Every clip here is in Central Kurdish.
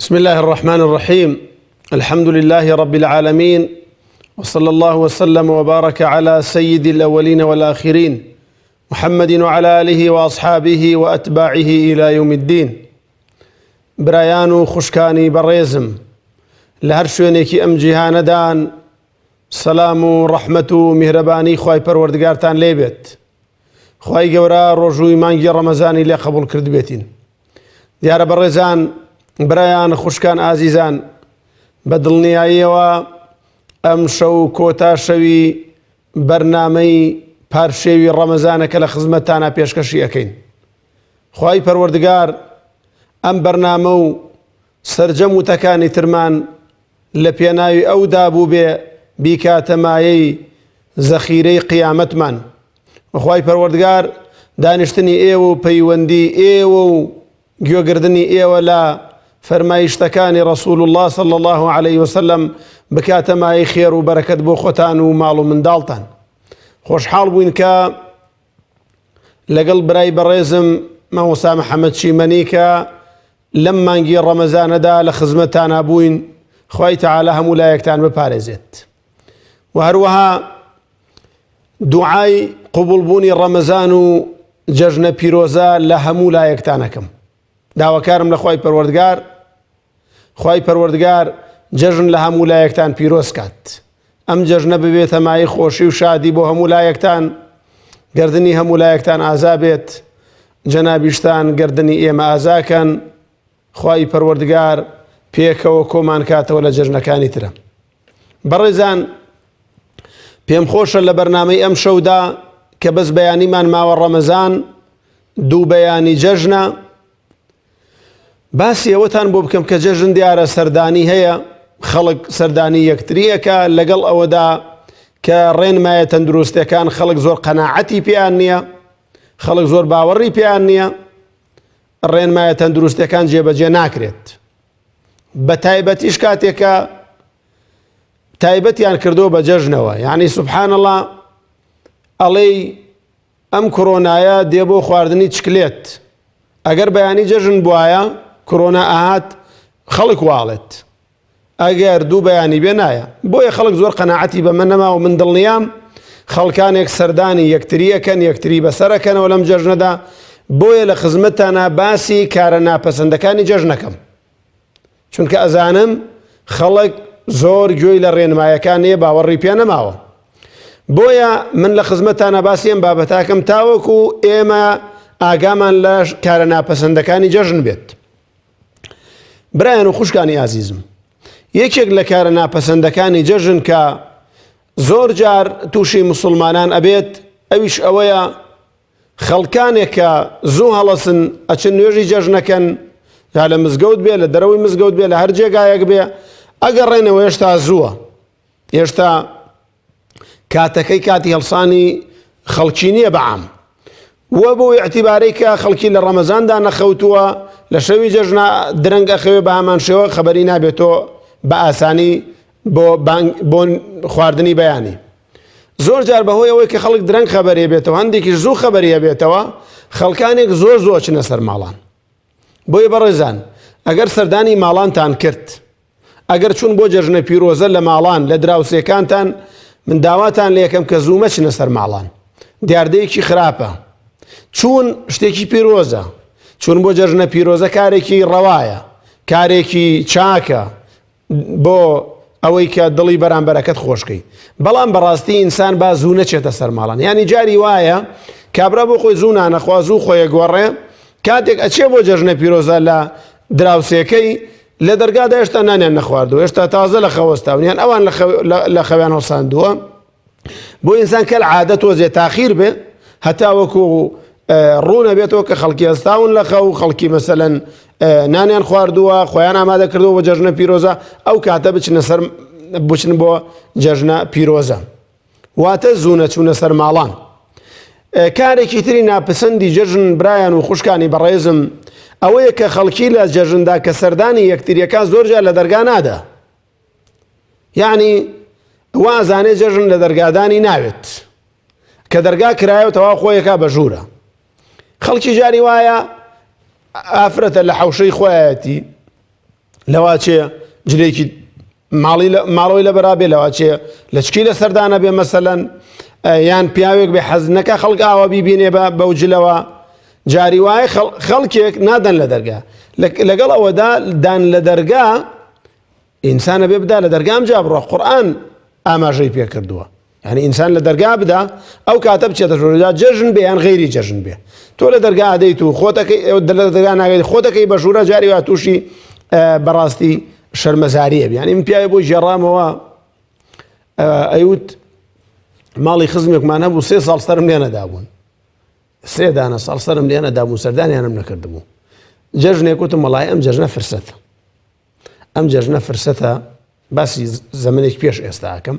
بسم الله الرحمن الرحيم الحمد لله رب العالمين وصلى الله وسلم وبارك على سيد الأولين والآخرين محمد وعلى آله وأصحابه وأتباعه إلى يوم الدين برایان و خوشکانی بەڕێزم لە هەر شوێنێکی ئەم جیهانەدان سەلام و ڕەحمەت و میهرەبانی خوای پەروەردگارتان لێبێت خوای گەورە ڕۆژووی مانگی ڕەمەزانی لێ قبوڵ کردبێتین دیارە بەڕێزان برایان خوشکان ئازیزان بە دڵنیاییەوە ئەم شەو کۆتا شەوی بەرنامەی پارشێوی ڕەمەزانە کە لە خزمەتتانە پێشکەشی ئەەکەین خوای پەروەردگار ئەم بەرنامە و سەرجەم وتەکانی ترمان لە پێناوی ئەودا بووبێ بیکاتە مایەی زەخیرەی قیامەتمان وخوای پەروەردگار دانیشتنی ئێوە و پەیوەندی ئێوە و گوێگردنی ئێوە لە فەرمایشتەکانی ڕسول الله صلى الله عليه وسلم بکاتە مایەی خێر و بەرەکەت بۆ خۆتان و ماڵ و منداڵتان خۆشحاڵ بووین کە لەگەڵ برای بەڕێزم مامۆستا محەممەد چیمەنی کە لەم مانگی ڕەمەزانەدا لە خزمەتتانا بووین خوای تەعالا هەموو لایەکتان بپارێزێت و هەروەها دوعای قوبڵبوونی ڕەمەزان و جەژنە پیرۆزە لە هەموو لایەکتانەکەم داواکارم لە خوای پەروەردگار خوای پەروەردگار جەژن لە هەموو لایەکتان پیرۆز کات ئەم جەژنە ببێتە مایەی خۆشی و شادی بۆ هەموو لایەکتان گردنی هەموو لایەکتان ئازا بێت جەنابیشتان گردنی ئێمە ئازاکەن خوای پەروەردگار پێکەوە کۆمان کاتەوە لە جەژنەکانی ترە بەڕێزان پێم خۆشە لە بەرنامەی ئەم شەودا کە بەس بەیانیمان ماوە ڕەمەزان دوو بەیانی جەژنە باسی ئەوەتان بۆ بکەم کە جەژن دیارە سەردانی هەیە خەڵک سەردانی یەکتریەکە لەگەڵ ئەوەدا کە ڕێنمایە تەندروستەکان خەڵک زۆر قەناعەتی پێیان نییە خەڵک زۆر باوەڕی پێیان نییە ڕێنمایە تەندروستەکان جێبەجێ ناکرێت بە تایبەتیش کاتێکە تایبەتیان کردو بە جەژنەوە یعنی سبحان الله ئەڵێی ئەم کۆرۆنایە دێ بۆ خواردنی چکلێت ئەگەر بەیانی جەژن بواە کۆرۆنا ئاهات خەڵک واڵێت ئەگەر دوو بەیانی بێ نایە بۆیە خەڵک زۆر قەنەعەتی بەمە نەما و من دڵنیام خەڵکانێک سەردانی یەکتریەکەن یەکتری بەسەرەکەنەوە لەم جەژنەدا بۆیە لە خزمەتتانە باسی کارە ناپەسەندەکانی جەژنەکەم چونکە ئەزانم خەڵک زۆر گوێی لە ڕێنمایەکان نییە باوەڕی پێ نەماوە بۆیە من لە خزمەتانە باسی ئەم بابەتاکەم تاوەکو ئێمە ئاگامان لە کارە ناپەسەندەکانی جەژن بێت برایان و خوشکانی ئازیزم یەکێک لە کارە ناپەسەندەکانی جەژن کە زۆر جار تووشی مسلمانان ئەبێت ئەویش ئەوەیە خەڵکانێک کە زوو هەڵەسن ئەچن نوێژی جەژنەکەن جا لە مزگەوت بێ لە دەرەوەی مزگەوت بێ لە هەر جێگایەک بێ ئەگەڕێنەوە هێشتا زووە هێشتا کاتەکەی کاتی هەڵسانی خەڵکی نییە بەعام وە بۆ اعتیبارەی کە خەڵکی لە ڕەمەزاندا نەخەوتووە لە شەوی جەژنا درەنگ ئەخەوێ بە هەمان شێوە خەبەری نابێتەوە بە ئاسانی بۆ بۆ خواردنی بەیانی زۆر جار بەهۆی ئەوەی کە خەڵک درەنگ خەبەری بێتەوە هەندێکیش زوو خەبەری هەبێتەوە خەڵکانێک زۆر زۆر چنە سەر ماڵان بۆیە بەڕێزان ئەگەر سەردانی ماڵانتان کرد ئەگەر چون بۆ جەژنە پیرۆزە لە ماڵان لە دراوسێکانتان من داواتان لەکەم کە زوو مەچنە سەر ماڵان دیاردەیەکی خراپە چون شتێکی پیرۆزە چون بۆ جەژنە پیرۆزە کارێکی ڕەوایە کارێکی چاکە بۆ ئەوەی کە دڵی بەرامبەرەکەت خۆشکەی بەڵام بەڕاستی ئینسان با زوو نەچێتە سەر ماڵان ینی جاری وایە کابرا بۆ خۆی زوو نانەخوا زوو خۆیە گۆڕێ کاتێک ئەچێ بۆ جەژنە پیرۆزە لە دراوسێکەی لە دەرگادا هێشتا نانیان نەخواردو هێشتا تازە لە خەوەستاونیان ئەوان لە خەویان هەڵساندووە بۆ ئینسان کەل عادە تۆزێ تاخیر بێ هەتا وەکو ڕوونە بێتەوە کە خەڵکی هەستاون لە خەو خەڵکی مەسەلەن نانیان خواردووە خۆیان ئامادە کردەوە بۆ جەژنە پیرۆزە ئەو کاتە بچنە سەر بچن بۆ جەژنە پیرۆزە واتە زوو نەچوونە سەر ماڵان کارێکی تری ناپسەندی جەژن برایان و خوشکانی بەڕێزم ئەوەیە کە خەڵکی لە جەژندا کە سەردانی یەکتریەکان زۆرجار لە دەرگا نادا یعنی وا ئەزانێ جەژن لە دەرگادانی ناوێت کە دەرگا کرایەوە تەواو خۆیەکا بە ژوورە خەڵکی جاری وایە ئافرەتە لە حەوشەی خۆیەتی لەواچێ جلێکی ماڵی ماڵەوەی لە بەرا بێ لەواچێ لەچکی لە سەردانە بێ مەسەلەن یان پیاوێک بێ حەز نەکە خەڵک ئاوا بیبینێ بە بەو جلەوە جاری وایە خەڵکێک نادەن لە دەرگا لەگەڵ ئەوەدا دان لە دەرگا ئینسانە بێ بدا لە دەرگام جا بڕۆ قورئان ئاماژەی پێ کردووە یعنی ئینسان لە دەرگا بدا ئەو کاتە بچێتە ژووردا جەژن بێ یان غەیری جەژن بێ تۆ لە دەرگا ئەدەیت و خۆتەکەی لە دەرگا ناگەیت خۆتەکەی بە ژوورە جاری وا تووشی بەڕاستی شەرمەزاریە یعنی من پیاوی بۆ گێڕامەوە ئەیوت ماڵی خزمێکمان هەبوو سێ ساڵ سەرم لێ نەدابوون سێ دانە ساڵ سەرم لێ نەدابوو سەردانیانم نەکردبوو جەژنێک وتم وەڵای ئەم جەژنە فرسەتە ئەم جەژنە فرسەتە باسی زەمنێک پێش ئێستا ئەکەم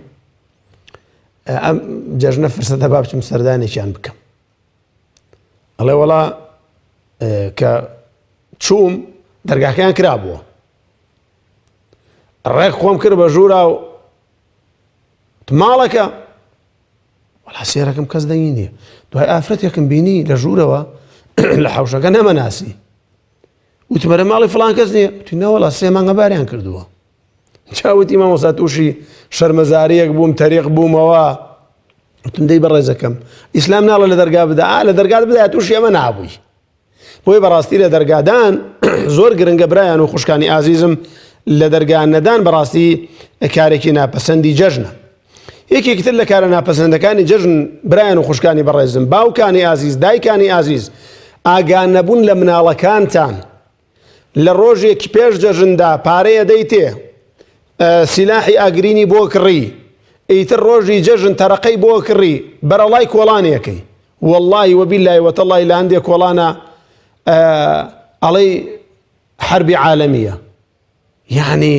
ئەم جەژنە فرسەتە با بچم سەردانێکیان بکەم ئەڵێ وەڵا کە چووم دەرگاکەیان کرابووە ڕێک خۆم کرد بە ژوورا و ماڵەکە وەڵا سێرەکەم کەس دەنگی نییە دوای ئافرەتێکم بینی لە ژوورەوە لە حوشەکە نەمەناسی وتم ئەرێ ماڵی فڵان کەس نییە وتی نەوەڵا سێ مانگە باریان کردووە چاوتی مامۆستا تووشی شەرمەزاریەک بووم تەریق بوومەوە وتم دەی بەڕێزەکەم ئیسلام ناڵە لە دەرگا بدا لە دەرگات بدا تووشی ئەمە نابووی بۆیە بەڕاستی لە دەرگادان زۆر گرنگە برایان و خوشکانی ئازیزم لە دەرگا نەدان بەڕاستی کارێکی ناپەسەندی جەژنە یەکێکی تر لە کارە ناپەسەندەکانی جەژن برایان و خوشکانی بەڕێزم باوکانی ئازیز دایکانی ئازیز ئاگا نەبوون لە مناڵەکانتان لە ڕۆژێکی پێش جەژندا پارەیە دەیتێ سیلاحی ئاگرینی بۆ کڕی ئیتر ڕۆژی جەژن تەرەقەی بۆ کڕی بەرەڵای کۆڵانێکەی واللهی وەبیلای وەتەڵی لە هەندێک کۆڵانە ئەڵێی حربی عالەمیە یەعنی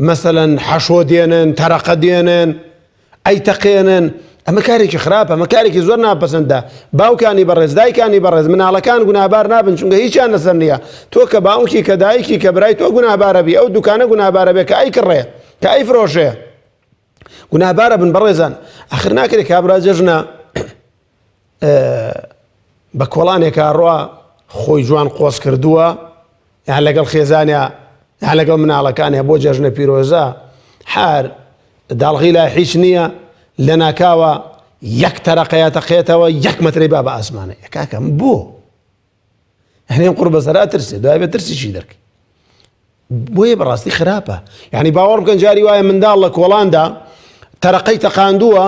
مەسەلەن حەشۆ دێنن تەرەقە دێنن ئەی تەقێنن ئەمە کارێکی خراپە ئەمە کارێکی زۆر ناپەسەندە باوکانی بەڕێز دایکانی بەڕێز مناڵەکان گونابار نابن چونکە هیچیان لەسەر نییە تۆ کە باوکی کە دایکی کە برای تۆ گونابارە بی ئەو دوکانە گونابارە بێ کە ئەی کڕێ کە ئەی فرۆشێ گونابارە بن بەڕێزان ئەخر ناکرێ کابرا جەژنە بە کۆڵانێکا ڕوا خۆی جوان قۆز کردووە یان لەگەڵ خێزانیا یان لەگەڵ مناڵەکانیا بۆ جەژنە پیرۆزە هەر داڵغی لای هیچ نییە لە ناکاوە یەک تەرەقەیە تەقێتەوە یەک مەترەی با بە ئاسمانە کاکەم بۆ هەنێم قڕ بەسەرا ترسێ دوای بە ترسیشی دەرکەی بۆیە بەڕاستی خراپە یعنی باوەڕ بکەن جاری وایە منداڵ لە کۆڵاندا تەرەقەی تەقاندووە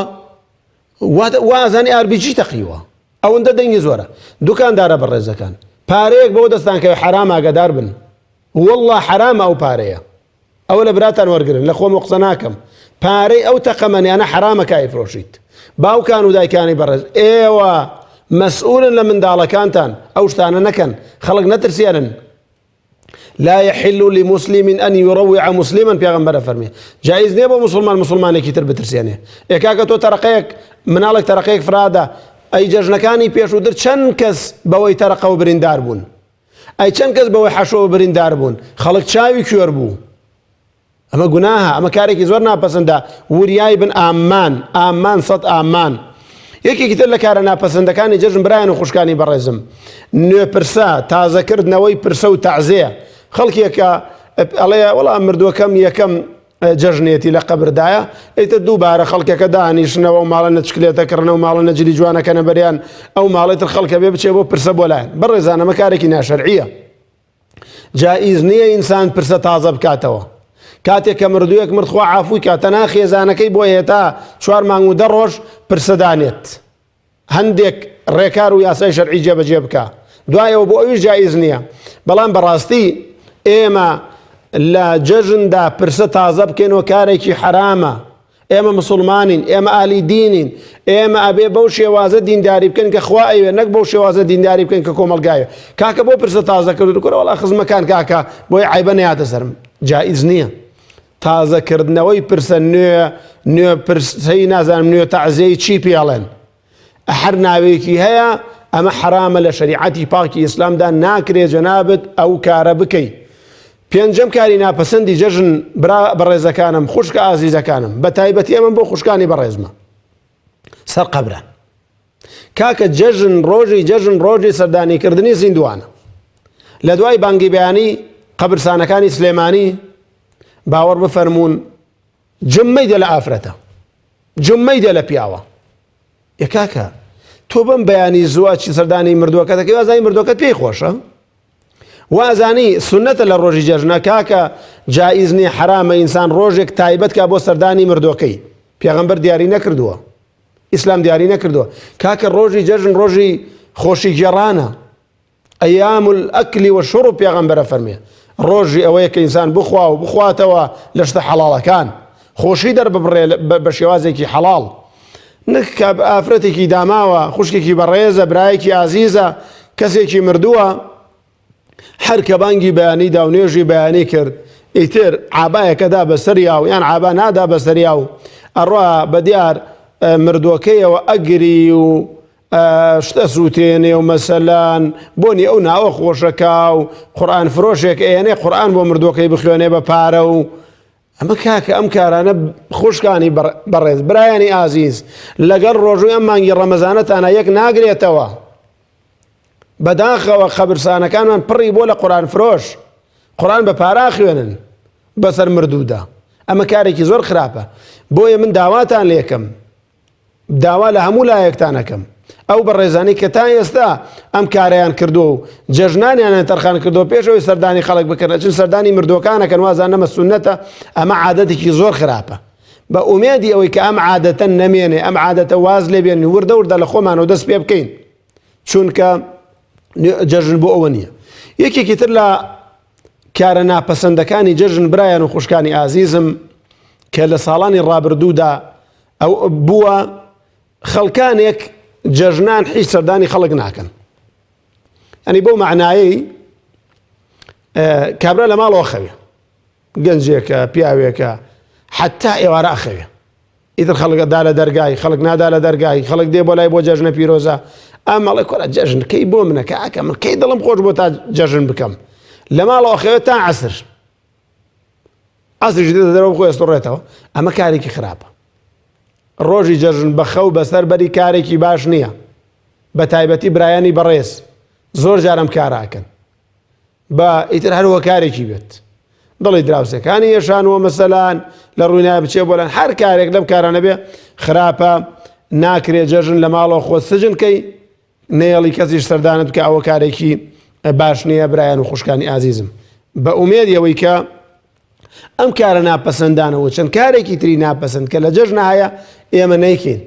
وا ئەزانی ئاربیجی تەقیوە ئەوەندە دەنگی زۆرە دوکاندارە بەڕێزەکان پارەیەک بەوە دەستان کەوێ حەرام ئاگادار بن والله حەرامە ئەو پارەیە ئەوە لە براتان وەرگن لە خۆم قسە ناکەم پارەی ئەو تەقەمەنیانە حەرامە کای فرۆشیت باوکان و دایکانی بەڕێز ئێوە مەسئولن لە منداڵەکانتان ئەو شتانە نەکەن خەڵک نەترسێنن لا يحل لمسلم أن يروع مسلما پێغەمبەرە فەرمی جایز نییە بۆ مسلمان مسلمانێکی تر بترسێنێ ئێ کاکە تۆ تەرەقەیەک مناڵێک تەرەقەیەک فرادا ئەی جەژنەکانی پێشووتر چەند کەس بەوەی تەرەقە و بریندار بوون ئەی چەند کەس بەوەی حەشەوە بریندار بوون خەڵک چاوی کوێر بوو ئەمە گوناهە ئەمە کارێکی زۆر ناپەسەندە وریای بن ئامان ئامان سەد ئامان یەکێکی تر لە کارە ناپەسەندەکانی جەژن برایان و خوشکانی بەڕێزم نوێ پرسە تازەکردنەوەی پرسە و تەعزێ خەڵکێکە ئەڵێ وەڵا مردووەکەم یەکەم جەژنێتی لە قەبردایە ئیتر دووبارە خەڵکەکە دانیشنەوە و ماڵە نەچکلێتە کڕنە و ماڵە نەجلی جوانەکەنە بەریان ئەو ماڵی تر خەڵکە بێ بچێ بۆ پرسە بۆ لایەن بەڕێزانەمە کارێکی ناشەرعیە جائیز نییە ئینسان پرسە تازە بکاتەوە کاتێک کە مردوویەک مرد خوا عافوی کات تەنها خێزانەکەی بۆ هێتا چوار مانگ و دە ڕۆژ پرسە دانێت هەندێک ڕێکار و یاسای شەرعی جێبەجێ بکە دوایەوە بۆ ئەویش جائیز نییە بەڵام بەڕاستی ئێمە لە جەژندا پرسە تازە بکەینەوە کارێکی حەرامە ئێمە مسوڵمانین، ئێمە ئەهلی دینین، ئێمە ئەبێ بەو شێوازە دینداری بکەین کە خوا ئەیوێ نەک بەو شێوازە دینداری بکەین کە کۆمەڵگایە. کاکە بۆ پرسە تازە کردو کورە وەڵا خزمەکان کاکە بۆی عەیبە نەیاتە سەرم. جائیز نییە. تازەکردنەوەی پرسە نوێ نوێ پرسەی نازانم نوێ تەعزیەی چی پێڵێن. هەر ناوێکی هەیە ئەمە حەرامە لە شەریعەتی پاکی ئیسلامدا ناکرێ جەنابت ئەو کارە بکەی پێنجەم کاری ناپەسەندی جەژن برا بەڕێزەکانم خوشکە ئازیزەکانم بە تایبەتی ئەمە بۆ خوشکانی بەڕێزمە سەر قەبران کاکە جەژن ڕۆژی جەژن ڕۆژی سەردانیکردنی زیندوانە لە دوای بانگی بەیانی قەبرسانەکانی سلێمانی باوەڕ بفەرمونون جمەی دە لە ئافرەتە جمەی دە لە پیاوە ئێ کاکە تۆ بەم بەیانی زووە چی سەردانی مردووەکە دەکەی وازانی مردووەکەت پێی خۆشە وازانی سنەتە لە ڕۆژی جەژنە کاکە جائیز نییە حرامە ئینسان ڕۆژێک تایبەت کا بۆ سەردانی مردووەکەی پێغەمبەر دیاری نەکردووە ئیسلام دیاری نەکردووە کاکە ڕۆژی جەژن ڕۆژی خۆشی گێڕانە ایام الاکل والشرب پێغەمبەر ئەفەرمێ ڕۆژی ئەوەیە کە ئینسان بخوا و بخواتەوە لە شتە حەڵاڵەکان خۆشی دەرببڕێ بە شێوازێکی حەڵاڵ نەک کە ئافرەتێکی داماوە خوشکێکی بەڕێزە برایەکی ئازیزە کەسێکی مردووە هەر کە بانگی بەیانی دا و نوێژی بەیانی کرد ئیتر عابایەکەدا بەسەریا و یان عابا نادا بەسەریا و ئەڕوا بە دیار مردووەکەیەوە ئەگری و شت ئەسووتێنێ و مەسەلەن بۆنی ئەو ناوە خۆشەکا و قورئان فرۆشێک ئەیەنێ قورئان بۆ مردووەکەی بخوێنێ بە پارە و ئەمە کاکە ئەم کارانە خوشکانی بەڕێز برایانی ئازیز لەگەڵ ڕۆژووی ئەم مانگی ڕەمەزانەتانە یەک ناگرێتەوە بەداخەوە قەبرسانەکانمان پڕی بۆ لە قورآن فرۆش قورآن بە پارا خوێنن بەسەر مردوودا ئەمە کارێکی زۆر خراپە بۆیە من داواتان لێکەم داوا لە هەموو لایەکتان ئەکەم ئەو بەڕێزانەی کە تا ئێستا ئەم کارەیان کردووە و جەژنانیانیان تەرخان کردووە پێش ئەوەی سەردانی خەڵک بکەن ئەچن سەردانی مردووەکان ئەکەن وازان نەمە سوننەتە ئەمە عادەتێکی زۆر خراپە بە ئومێدی ئەوەی کە ئەم عادەتە نەمێنێ ئەم عادەتە واز لێ بێنین وردە وردە لە خۆمانەوە دەست پێ بکەین چونکە جەژن بۆ ئەوە نییە یەکێکی تر لە کارە ناپەسەندەکانی جەژن برایان و خوشکانی ئازیزم کە لە ساڵانی ڕابردوودا ئەو بووە خەڵکانێک جەژنان حیچ سەردانی خەڵک ناکەن ئەنی بەو معنایەی کابرا لە ماڵەوە خەوێ گەنجێکە پیاوێکە حتا ئێوارە ئەخەوێ ئیتر خەڵک دا لە دەرگای خەڵک نادا لە دەرگای خەڵک دێ بۆ لای بۆ جەژنە پیرۆزە ئەمەڵێ کۆرە جەژن کەی بۆ منە کاکە من کەی دڵم خۆش بۆ تا جەژن بکەم لە ماڵەوە خەوێت تا عەسر عەسریش دێتە دەرەوە خۆی ئەسوڕێتەوە ئەمە کارێکی خراپە ڕۆژی جەژن بە خەو بەسەر بەری کارێکی باش نییە بە تایبەتی برایانی بەڕێز زۆر جارم کاراکەن بە ئیتر هەر هۆکارێکی بێت دڵی دراوسێکانی یەشانوە مەسەلان لە ڕووی نایە بچێ بۆلان هەر کارێک لەم کارانە بێ خراپە ناکرێ جەژن لە ماڵەوە خۆت سجن کەی نەیەڵی کەسیش سەردانت بکە ئەوە کارێکی باش نییە برایان و خوشکانی ئازیزم بە ئومێدی ئەوەی کە ئەم کارە ناپەسەندانەوە چەند کارێکی تری ناپەسەند کە لە جەژنە هەیە ئێمە نەیکەین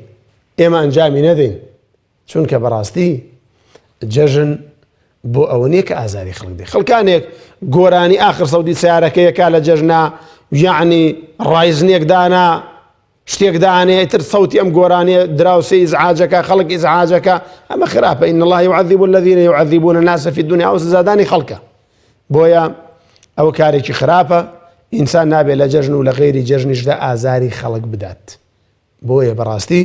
ئێمە ئەنجامی نەدەین چونکە بەڕاستی جەژن بۆ ئەوە نییە کە ئازاری خەڵک دێ خەڵکانێک گۆرانی ئاخر سەودی سیارەکەیەکە لە جەژنا یعنی ڕایزنێک دانا شتێک دانێ تر سەوتی ئەم گۆرانیە دراوسێ ئیزعاجەکە خەڵک ئیزعاجەکە ئەمە خراپە إن الله يعذب الذين يعذبون الناس في الدنيا ئەو سزادانی خەڵکە بۆیە ئەوە کارێکی خراپە ئینسان نابێت لە جەژن و لە غێری جەژنیشدا ئازاری خەڵک بدات بۆیە بەڕاستی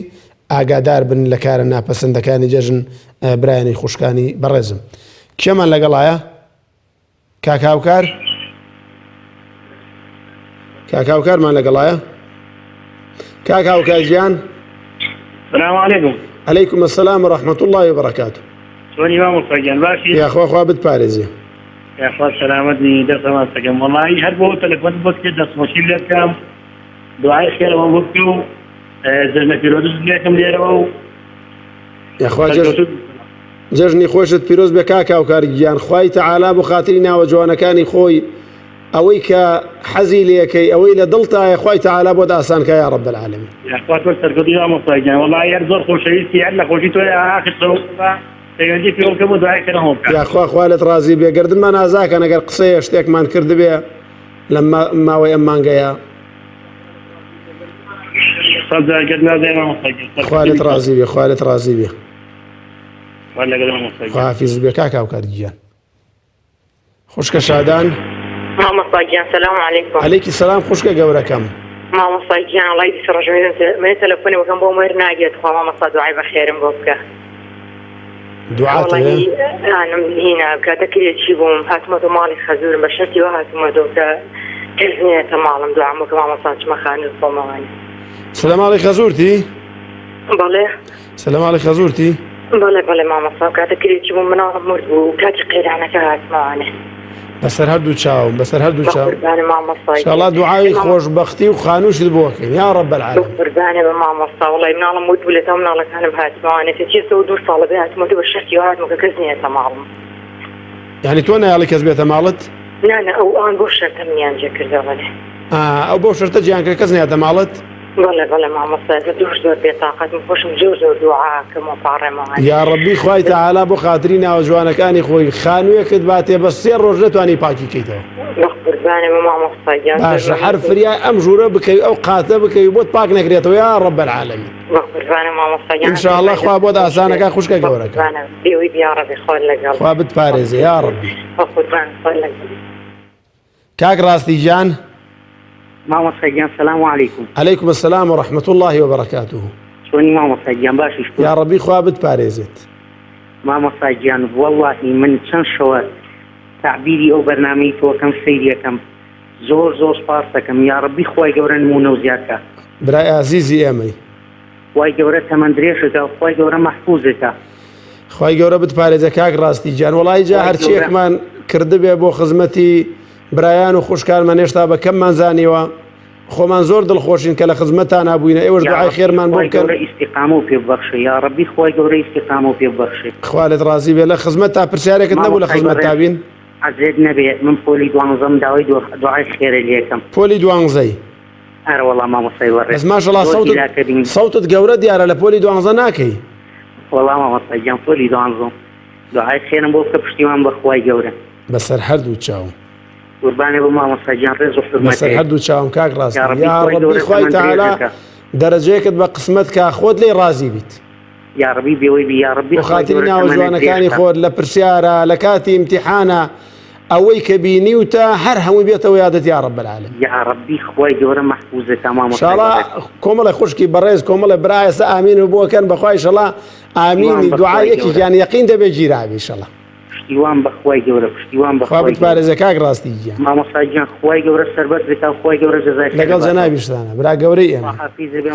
ئاگادار بن لە کارە ناپەسەندەکانی جەژن برایانی خوشکانی بەڕێزم کێمان لەگەڵایە کاک هاوکار کاک هاوکارمان لەگەڵایە کاک هاوکار گیان سلام علیکم علیکم السلام و رحمة الله وبرکاته چۆنی مامۆستا گیان باشی یاخوا خوا بتپارێزێ یاخوا سەلامەت بی دەستەمان دەکەم وەڵی هەر بۆ تەلەفۆن بۆ کرد دەستخۆشی لێ بکەم دوعای خێرەوە بۆ بکە و جەژنە پیرۆزت لێکم لێرەوە و یاخوا جەژنی خۆشت پیرۆز بێ کاک هاوکار گیان خوای تەعالا بۆ خاتری ناوە جوانەکانی خۆی ئەوەی کە حەزی لەکەی ئەوەی لە دڵتایە خوای تەعالا بۆت ئاسان کە یا رب العالمین یاخوا تۆ سەرکەوتووی مامۆستا گیان وەڵاهی هەر زۆر خۆشەویستی هەر لە خۆشی تۆیە ئاخر سەو پەیوەندی پێوە بکەم و دوعای خێرم بۆ بکە یاخوا خوا لێت ڕازی بێ گەردنمان ئازاکەن ئەگەر قسەیە شتێکمان کردبێ لە ماوەی ئەم مانگەیە خوا لێت ڕازی بێ خوا لێت ڕازی بێ خواحافیز بێ کاک هاوکار گیان خوشکە شادان مامۆستا گیان سلام علیکم علیکی سلام خوشکە گەورەکەم مامۆستا گیان وەڵای 20 ڕۆژ من تەلەفۆنی بکەم بۆ مەر ناگێت خوا مامۆستا دوعای بەخێرم بۆ بکە دوعاتەوێ ئانم هینا کاتە کرێچی بووم هاتمەتەوە ماڵی خەزورم بە شەرتی وا هاتمەتەوە کە کەس نێتە ماڵم دوعام بکە مامۆستا چمە خانووی خۆمەوانی چ لە ماڵی خەزورتی بەڵێ چ لە ماڵی خەزورتی بەڵێ بەڵێ مامۆستا کاتە کرێچی بووم مناڵم مرد بوو کاتی قەیرانەکە هاتمەوانێ. بەسەر هەردوو چاوم بەسەر هەردوو چاو بەقوربانە مامۆستا شاڵا دوعای خۆشببختی و خانووشت بۆکەین یا ڕب العالمین بەقوربانە بە مامۆستا وڵی مناڵم وت بوو لە تا مناڵەکانم هاتمەوانێ کە چێسەوە دوو ساڵە بێ هاتمەوە بە شەرتی هاتمە کە کەس نییە ماڵم یعنی تۆ نایڵی کەس بێتە ماڵت نا نا ئەو ئەوان بۆ شەرتە منیان جێ کردەوە ئەو بۆ شەرتە جیان کرد کەس نیاتە ماڵت بەڵێ بەڵێ مامۆستا زۆر زۆر بێتاقەتم خۆشم زۆر زۆر دوعاکەم و پاڕێمەوە یا ڕەبی خوای تەعالا بۆ خاتری ناوە جوانەکانی خۆی خانوویەکت باتێ بە سێ ڕۆژ نەتوانی پاکی کەیتەوە بەقوربانە بە مامۆستا گیان باشە هەر فریای ئەم ژوورە بکەوی ئەو قاتە بکەوی بۆت پاک نەکرێتەوە یا ڕەب العالمین بەقوربانە مامۆستا گیان ان شاء الله خوا بۆت ئاسانەکە خوشکە گەورەکە بەقوربانە بێوەی یا ڕەبی خۆت لەگەڵ خوا بتپارێزێ یا ڕەبی بەقوربان خۆت لەگەڵ کاک ڕاستی گیان. مامۆستا گیان سلام علیکم. علیکم السلام و رحمة اللە و بەرەکاته. چۆنی مامۆستا گیان باشی شکر. یاڕەبی خوا بتپارێزێت. مامۆستا گیان وەڵاهی من چەند شەوە تەعبیری ئەو بەرنامەی تۆکەم سەیری ئەکەم زۆر زۆر سوپاست دەکەم یاڕەبی خوای گەورە نموونە و زیاد کا. برای ئازیزی ئێمەی. خوای گەورە تەمەن درێژت کا و خوای گەورە مەحفوزت کا. خوای گەورە بتپارێزێ کاک ڕاستی گیان وەڵی جا هەرچیەکمان کردبێ بۆ خزمەتی برایان و خوشکانمان هێشتا بە کەممان زانیوە خۆمان زۆر دڵخۆشین کە لە خزمەتانا بووینە ئێوەش دوعای خێرمان بۆ بکەن ئیستیقامە و پێ ببەخشێ یا ڕەبی خوای گەورە ئیستیقامە و پێ ببەخشێ خوا لێت ڕازی بێ لە خزمەت تا پرسیارێکت نەبوو لە خزمەت تا بین عەزێت نەبێ من پۆلی دوانزەم داوای دوعای خێرە لێکەم پۆلی دوانزەی ئەرەوەڵا مامۆستای بەڕێز بەس ماشەڵا سەوتت سەوتت گەورە دیارە لە پۆلی دوانزە ناکەی وەڵا مامۆستا گیان پۆلی دوانزەم دوعای خێرم بۆ بکە پشتیوان بە خوای گەورە. بەسەر هەردوو چاوم. قوربانێ بم مامۆستا گیان ڕێز و حورمەت بەسەر هەردوو چاوم کاک ڕاستی یا ڕەبی خوای تەعالا دەرەجەیەکت بە قسمەت کا خۆت لێی ڕازی بیت. یاڕەبی بێوەی بی یاڕەبی بۆ خاتری ناوە جوانەکانی خۆت لە پرسیارە لە کاتی ئیمتیحانە ئەوەی کە بینیوتە هەر هەمووی بێتەوە یادت یا رب العالمین. یاڕەبی خوای گەورە مەحفوزت کا مامۆستای شاڵا بەڕێز. کۆمەڵێ خوشکی بەڕێز کۆمەڵێ برا ئێستا ئامین و بۆکەن بەخوای شەڵا ئامینی دوعای یەکێکیان یەقین دەبێ گیرابێ ئیشەڵا. پشتیوان بە خوای گەورە پشتیوان بە خوا بتپارێزێ کاک ڕاستی گیان. مامۆستا گیان خوای گەورە سەربەرزت کا و خوای گەورە جەزای خێرت لەگەڵ جەنابیشتانە برا گەورەی ئێمە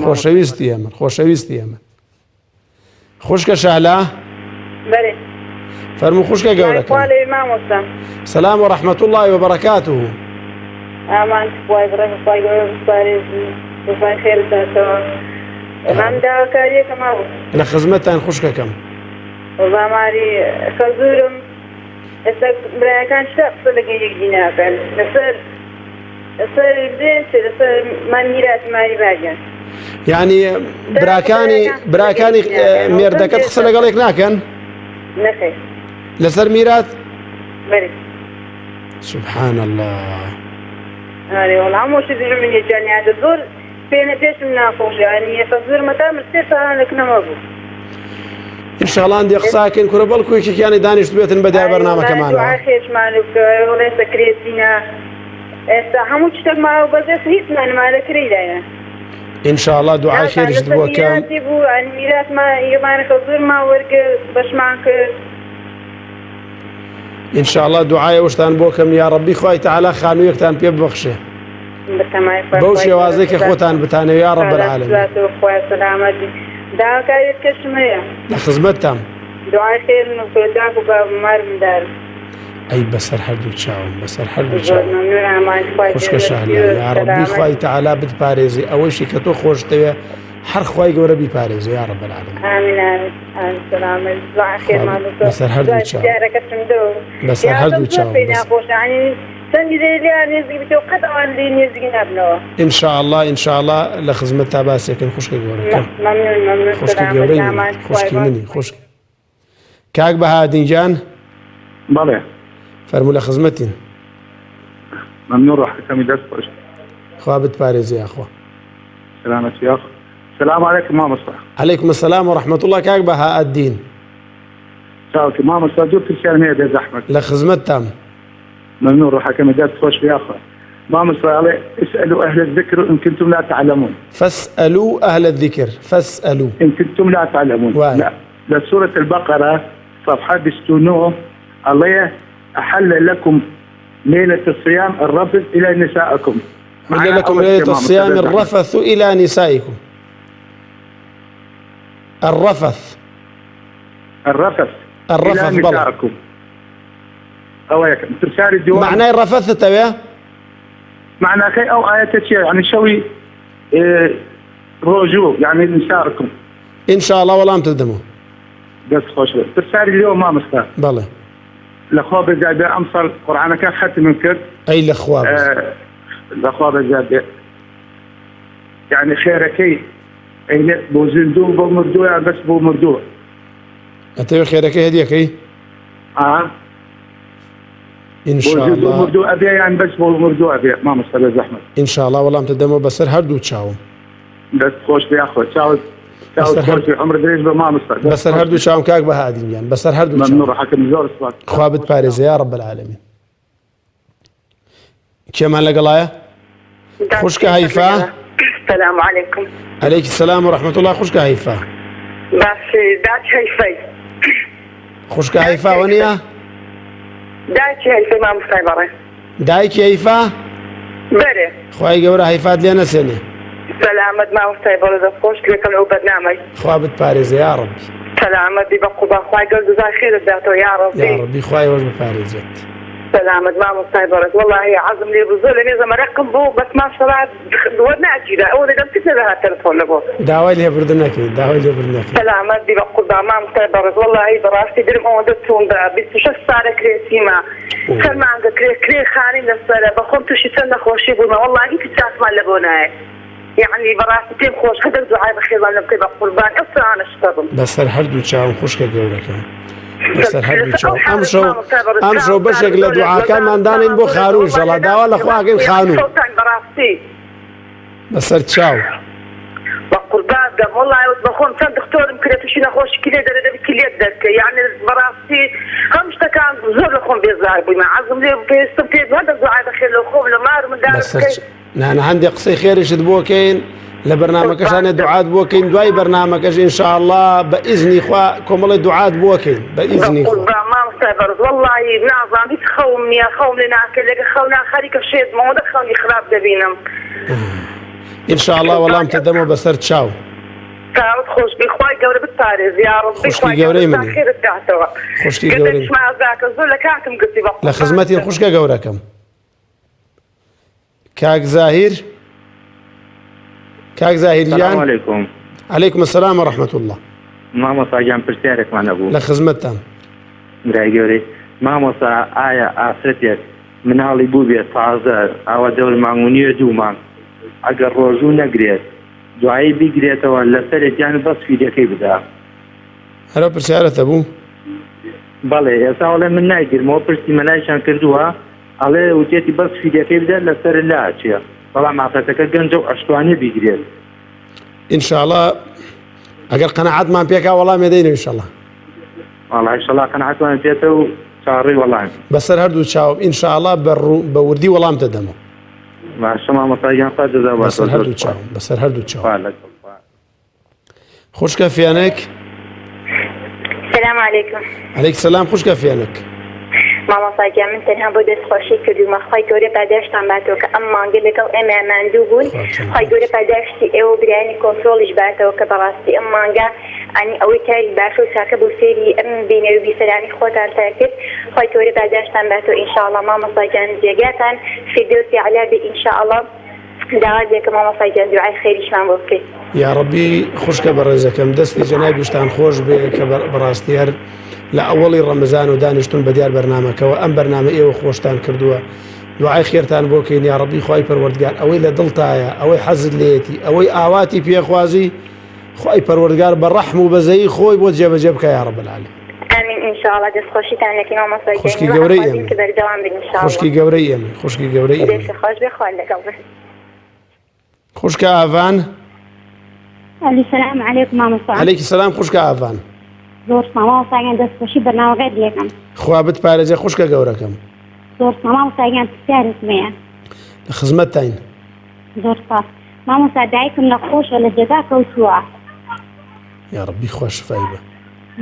خۆشەویستی ئێمە خۆشەویستی ئێمە خوشکە شەهلا بەرێ فەرموو خوشکە گەورەکەم مامۆستا سلام و رحمة الله وبركاته ئامان خوای بڕێ خوای گەورە بپارێزی جەزای خێرت داتەوە مام داواکاریەکە ماوە لە خزمەتتان خوشکەکەم وەڵا ماری خەزورم ئێستا برایەکان شتا قسە لەگەڵ یەکدی ناکەن لەسەر لەسەر بێن چ لەسەر ما میراتی ماری باریان یعنی براکانی براکانی مێردەکەت قسە لەگەڵ یەک ناکەن نەخێر لەسەر میرات بەرێ سبحان الله ئەرێ وەڵا هەموو شت من یەکیان زۆر پێنە پێشم ناخۆشە یانی ئێستا زۆرمە تا من سێ ساڵان لە کنەمە بوو. ئینشاڵا هەندێ قساکەین کورە بەڵکو یەکێکیانی دانیشت بێتن بە دیار بەرنامەکەمانەوە. دوعای خێرشمان لێ بکە وەڵا ئێستا کرێچینە ئێستا هەموو شتێک ماوە بەس ئێستا هیچمان نەما لە کرێدایە. ئینشاڵا دوعای خێریشت بۆ کەم. میراتی بوو یانی میراتمان یەمانە کە زۆرمان وەرگرت بەشمان کرد. ئینشاڵا دوعای ئەوشتان بۆ کەم یاڕەبی خوای تەعالا خانوویەکتان پێ ببەخشێ. بەو شێوازەی کە خۆتان بتانەوێ یا رب العالمین. لە خزمەتتام. ئەی بەسەر هەردوو چاوم بەسەر هەردوو چاوم خوشکە شەهلا یا ربی خوای تەعالا بتپارێزی ئەوەیشی کە تۆ خۆشتەوێ هەر خوای گەورە بیپارێزێ یا رب العالمین. بەسەر هەردوو چاوم بەسەر هەردوو چاوم. چەندی دەوێت لێیان نێزیک بیتەوە قەت ئەوان لێی نێزیک نابنەوە. ان شاء اللە ان شاء اللە لە خزمەتتا باسێکن خوشکە گەورەکەم مەمنون مەمنون خوشکی سەلامەت گەورەی منی ئامان خوشکی خوای منی خوشک کاک بەهادین گیان بەڵێ فەرموو لە خزمەتین مەمنون ڕۆحەکەمی دەست خۆش خوا بتپارێزێ یاخوا سلامەتی یاخ سلام علیکم مامۆستا علیکم السلام و رحمة الله کاک بەهائەدین چاوکی مامۆستا دوو پرسیارم هەیە بێ زەحمەت لە خزمەتتام ممنون ڕۆحەکەمی دەست خۆش بێ یاخوا مامۆستا ئەڵێ اسألوا أهل الذكر إن كنتم لا تعلمون فاسألوا أهل الذكر فاسألوا إن كنتم لا تعلمون وایە. لە لە سورة البقرة صفحة 29 ئەڵێ أحل لكم ليلة الصيام الرفث إلى نسائكم حل معنى لكم ئەوە چیە ليلة مامۆستا الصيام بێ زەحمەت الرفث إلى نسائكم الرفث الرفث إلى الرفث بەڵێ نسائكم. ئەوە یەکەم پرسیاری دووەم. مەعنای ڕەفەثت ئەوێ؟ مەعناکەی ئەو ئایەتە چییە؟ یعنی شەوی ڕۆژوو یعنی نساءکم. ان شاء اللە وەڵامت دەدەمەوە. دەست خۆش بێت. پرسیاری لێوە مامۆستا. بەڵێ. لەخوا بەزیاد بێ ئەمساڵ قورئانەکە خەتمم کرد. ئەی لەخوا بەزیاد. لەخوا بەزیاد بێ. یعنی خێرەکەی ئەی بۆ زیندوو بۆ مردوو یان بەس بۆ مردوو؟ ئەتەوێ خێرەکەی هەدیەکەی؟ ئا إن شاء الله مردوو ئەبێ یان بەس بۆ مردوو ئەبێ مامۆستا بێ زەحمەت. إن شاء الله وەڵامتە دەمەوە بەسەر هەردوو چاوم. دەست خۆش بێ یاخۆ چاوت چاوت خۆش بێ عومر درێژ بە مامۆستا. بەسەر هەردوو چاوم کاک بەهادین گیان بەسەر هەردوو چاوم. مەمنوون ڕەحەکەم زۆر سوپاس. خوا بتپارێزێ یا رب العالمین. کێمان لەگەڵایە؟ خوشکە هەیفا سلام علیکم علیکی سلام و رحمت الله خوشکە هەیفا باش داک هەیفای خوشکە هەیفا وەنیە داکی هەیفای مامۆستای بەڕێ دایکی هەیفا بەرێ خوای گەورە هەیفات لێ نەسێنێ سەلامەت مامۆستای بەڕێ دەست خۆش لێکەم لەو بەرنامەی خوا بتپارێزێ یا ڕەبی سەلامەت بی بە قوبان خوای گەورە جزای خێرت داتەوە یا ڕەبی یا ڕەبی خوای ئێوەش بپارێزێت. سەلامەت مامۆستای بەڕێز وەڵاهی عەزم لێ بوو زۆر لە مێزە مەرەقم بوو بەس ماشەڵا وەرناگیرا ئەوە لەگەڵ کچ نەدەهات تەلەفۆن لەبۆ. داوای لێبوردن ئەکەین داوای لێبوردن ئەکەین. سەلامەت بی بەقوربان مامۆستای بەڕێز وەڵاهی بەڕاستی درم ئەوەندە توندە 26 سالە کرێچیمە چەند مانگە کرێ کرێ خانیم لەسەرە بەخۆم توشی چەند نەخۆشی بوومە وەڵاهی هیچ چاکمان لەبۆ نایەت. یەعنی بەڕاستی پێم خۆش هەدەک دوعای بەخێرمان لێ بکەی بەقوربان ئەو سەعانە شتە بم. بەسەر هەردوو چاوم خوشکە گەورەکەم بەسەر هەردوو چاوم ئەمشەو ئەمشەو بەشێک لە دوعاکانمان دانێین بۆ خانوو ئینشەڵا داوا لە خوا ئەکەین خانوو بەڕاستی بەسەر چاو. بەقوربان دەم وەڵای وت بەخۆم چەند دختۆرم کرێ توشی نەخۆشی کلێ دەرێ دەبی کلێت دەرکەی یەعنی بەڕاستی هەم شتەکان زۆر لە خۆم بێزار بوویمە عەزم لێ پێویستم پێ هەندەک دوعای بەخێر لە خۆم لە مار مندارم بەسەر بکەی نانا هەندێک قسەی خێریشت بۆ کەین لە بەرنمەکەشانێ دوعات بۆ کەین دوای بەرنمەکەش ئینشاءاللە بە ئیزنی خوا کۆمەڵی دوعات بۆ کەین بە ئیزنی خوا. بەقوربان مامۆستای بەڕێز وەڵڵاهی نازانم هیچ خەوم نییە خەوم لێ ناکەوێت لەگە خەونا خەریکە شێت بم ئەوەندە خەونی خراپ دەبینم. ئینشاءاللە وەڵامتە دەمەوە بەسەر چاو. چاوت خۆش بی خوای گەورە بتپارێزی یاڕەبی خوشکی خوای گەورەی گەورە منی. خێرت کاتەوە. خوشکی گەورەی گەردنیشم ئازاکە زۆر لە کاتم گرتی بە قوربانت لە خزمەتی بم. خوشکە گەورەکەم. کاک زاهیر کاک زاهیر گیان سلام علیکم علیکم السلام و رحمة الله مامۆستا گیان پرسیارێکمان هەبوو لە خزمەتتان برای گەورەی مامۆستا ئایا ئافرەتێک مناڵی بوو بێت تازە ئاوا دەور مانگ و نیوە دوو مانگ ئەگەر ڕۆژوو نەگرێت دوایی بیگرێتەوە لەسەرێکیان بەس فیدەکەی بدا هەرە پرسیارەتە بوو بەڵێ ئێستا ئەڵێ من نایگرمەوە پرسی مەلایشان کردووە ئەڵێ وتێتی بەس فیدەکەی بدە لەسەر لاچێ بەڵام ئافرەتەکە گەنجە و ئەشتوانێ بیگرێت. ان شاء الله ئەگەر قەناعەتمان پێکا وەڵام دەینەوە ان شاء الله. وەڵا ان شاء الله قەناعەتمان پێتە و چاوەڕێی وەڵام. بەسەر هەردوو چاوم ان شاء الله بە وردی وەڵام دەدەمەوە. باشە مامۆستا گیان خوا جەزا باتەوە بەسەر زۆر هەردوو سوپاس. چاوم بەسەر هەردوو چاوم. خوا لەگەڵ خوا. خوشکە فێنک. سلام علیکم. علیک سلام خوشکە فێنک. مامۆستا گیان من تەنها بۆ دەست خۆشی کردوومە خوای گەورە پاداشتان باتەوە کە ئەم مانگە لەگەڵ ئێمە ماندوو بوون خوای گەورە پاداشتی ئێوە و برایانی کۆنترۆڵیش باتەوە کە بەڕاستی ئەم مانگە ئەنی ئەوەی کاری باشە و چاکە بوو سەیری ئەم بینەر و بیسەرانی خۆتانتان کرد خوای گەورە پاداشتان باتەوە ان شاء اللە مامۆستا گیان جێگاتان فیردەوسی عەلا بێ ان شاء اللە. داوات لێکەم مامۆستا گیان دوعای خێریشمان بۆ بکەی. یاڕەبی خوشکە بەڕێزەکەم دەستی جەنابیشتان خۆش بێ کە بەڕاستی هەر لە ئەوەڵی ڕەمەزان و دانیشتون بە دیار بەرنامەکەوە ئەم بەرنامە ئێوە خۆشتان کردووە دوعای خێرتان بۆ کەین یاڕەبی خوای پەروەردگار ئەوەی لە دڵتایە ئەوەی حەزت لێیەتی ئەوەی ئاواتی پێخوازی خوای پەروەردگار بە ڕەحم و بەزەیی خۆی بۆ جێبەجێ بکە یا رب العالمین. ئامین ان شاء اللە دەست خۆشیتان لەکەین مامۆستا گیان خوشکی هیوا گەورەی ئەخوازین ئێمەی کە بەردەوام بن ان شاء اللە. خوشکی گەورەی ئێمەی خوشکی گەورەی ئێمەی. دەست خۆش بێ خوا لەگەڵ بن. خوشکە ئاڤان. ئەلو سلام علیکم مامۆستا. علیکی سلام خوشکە ئاڤان. زۆر سپاس مامۆستا گیان دەست خۆشی بەرنامەکەت لێکەم. خوا بتپارێزێ خوشکە گەورەکەم. زۆر سپاس مامۆستا گیان پرسیارێکم هەیە. لە خزمەتتاین. زۆر سپاس مامۆستا دایکم نەخۆشە لە جێگا کەوتووە. یاڕەبی خوا شفای بە.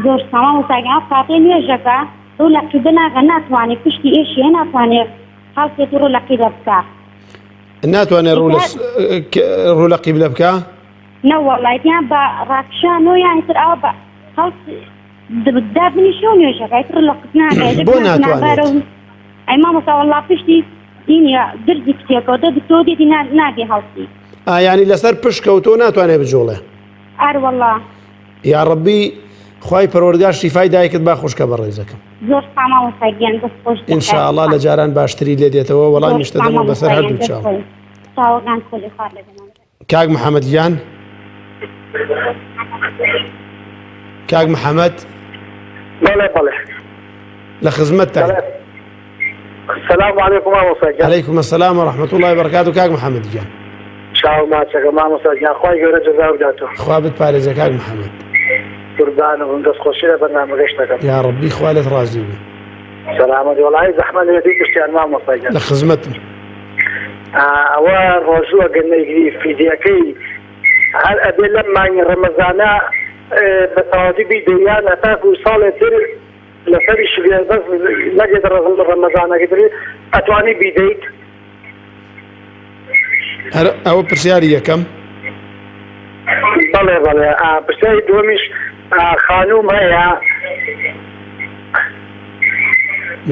زۆر سپاس مامۆستا گیان ئەو کاتەی نوێژەکە ڕوو لە قیبلە ناکا ناتوانێ پشتی ئێشی هەیە ناتوانێ هەڵسێت و ڕوو لە قیبلە بکا. ناتوانێ ڕوو لە ڕوو لە قیبلە بکا؟ نەوەڵا یان بە ڕاکشان و یان تر ئەوە بە هەڵس دابنیشێ و نوێژەکە ئیتر ڕوو لە قیبلە ناکا بۆ ناتوانێت؟ ئەی مامۆستا وەڵا پشتی دینیە درزی کتێکەوە دە دکتۆر دێتی نابێ هەڵسی. ئا یانی لەسەر پشت کەوتۆ ناتوانێ بجوڵێ. ئار وەڵا. یاڕەبی خوای پەروەردگار شیفای دایکت با خوشکە بەڕێزەکەم. زۆر سپا مامۆستا گیان دەست خۆش ان شاء اللە لە جاران باشتری لێ دێتەوە وەڵامیش دەدەمەوە بەسەر هەردوو چاو. چاوەکان خۆلی خوار لێ دەمەوە. کاک محەممەد گیان کاک محەممەد بەڵێ بەڵێ لە خزمەتتان. سلام علیکم مامۆستا گیان. علیکم السلام و رحمة الله وبرکاته کاک محەممەد گیان. چاو ماچەکە مامۆستا گیان خوای گەورە جەزا بداتەوە. خوا بتپارێزێ کاک محەممەد. قوربانم بم دەست خۆشی لە بەرنامەکەش دەکەم. یا ڕەبی خوا لێت ڕازی بێ. سەلامەت وەڵایی زەحمەت لێ دوو پرسیار مامۆستا گیان. لە خزمەتم. ئەوە ڕۆژوو ئەگەر نەیگری فیدیەکەی هەر ئەبێ لەم مانگی ڕەمەزانە بە تەواوی بیدەی یان هەتاکو ساڵێ تر لەسەری شبێ بەس نەگەیتە ڕەمەزانەکەی تر ئەتوانی بیدەیت؟ هەر ئەوە پرسیاری یەکەم. بەڵێ بەڵێ پرسیاری دووەمیش خانووم هەیە.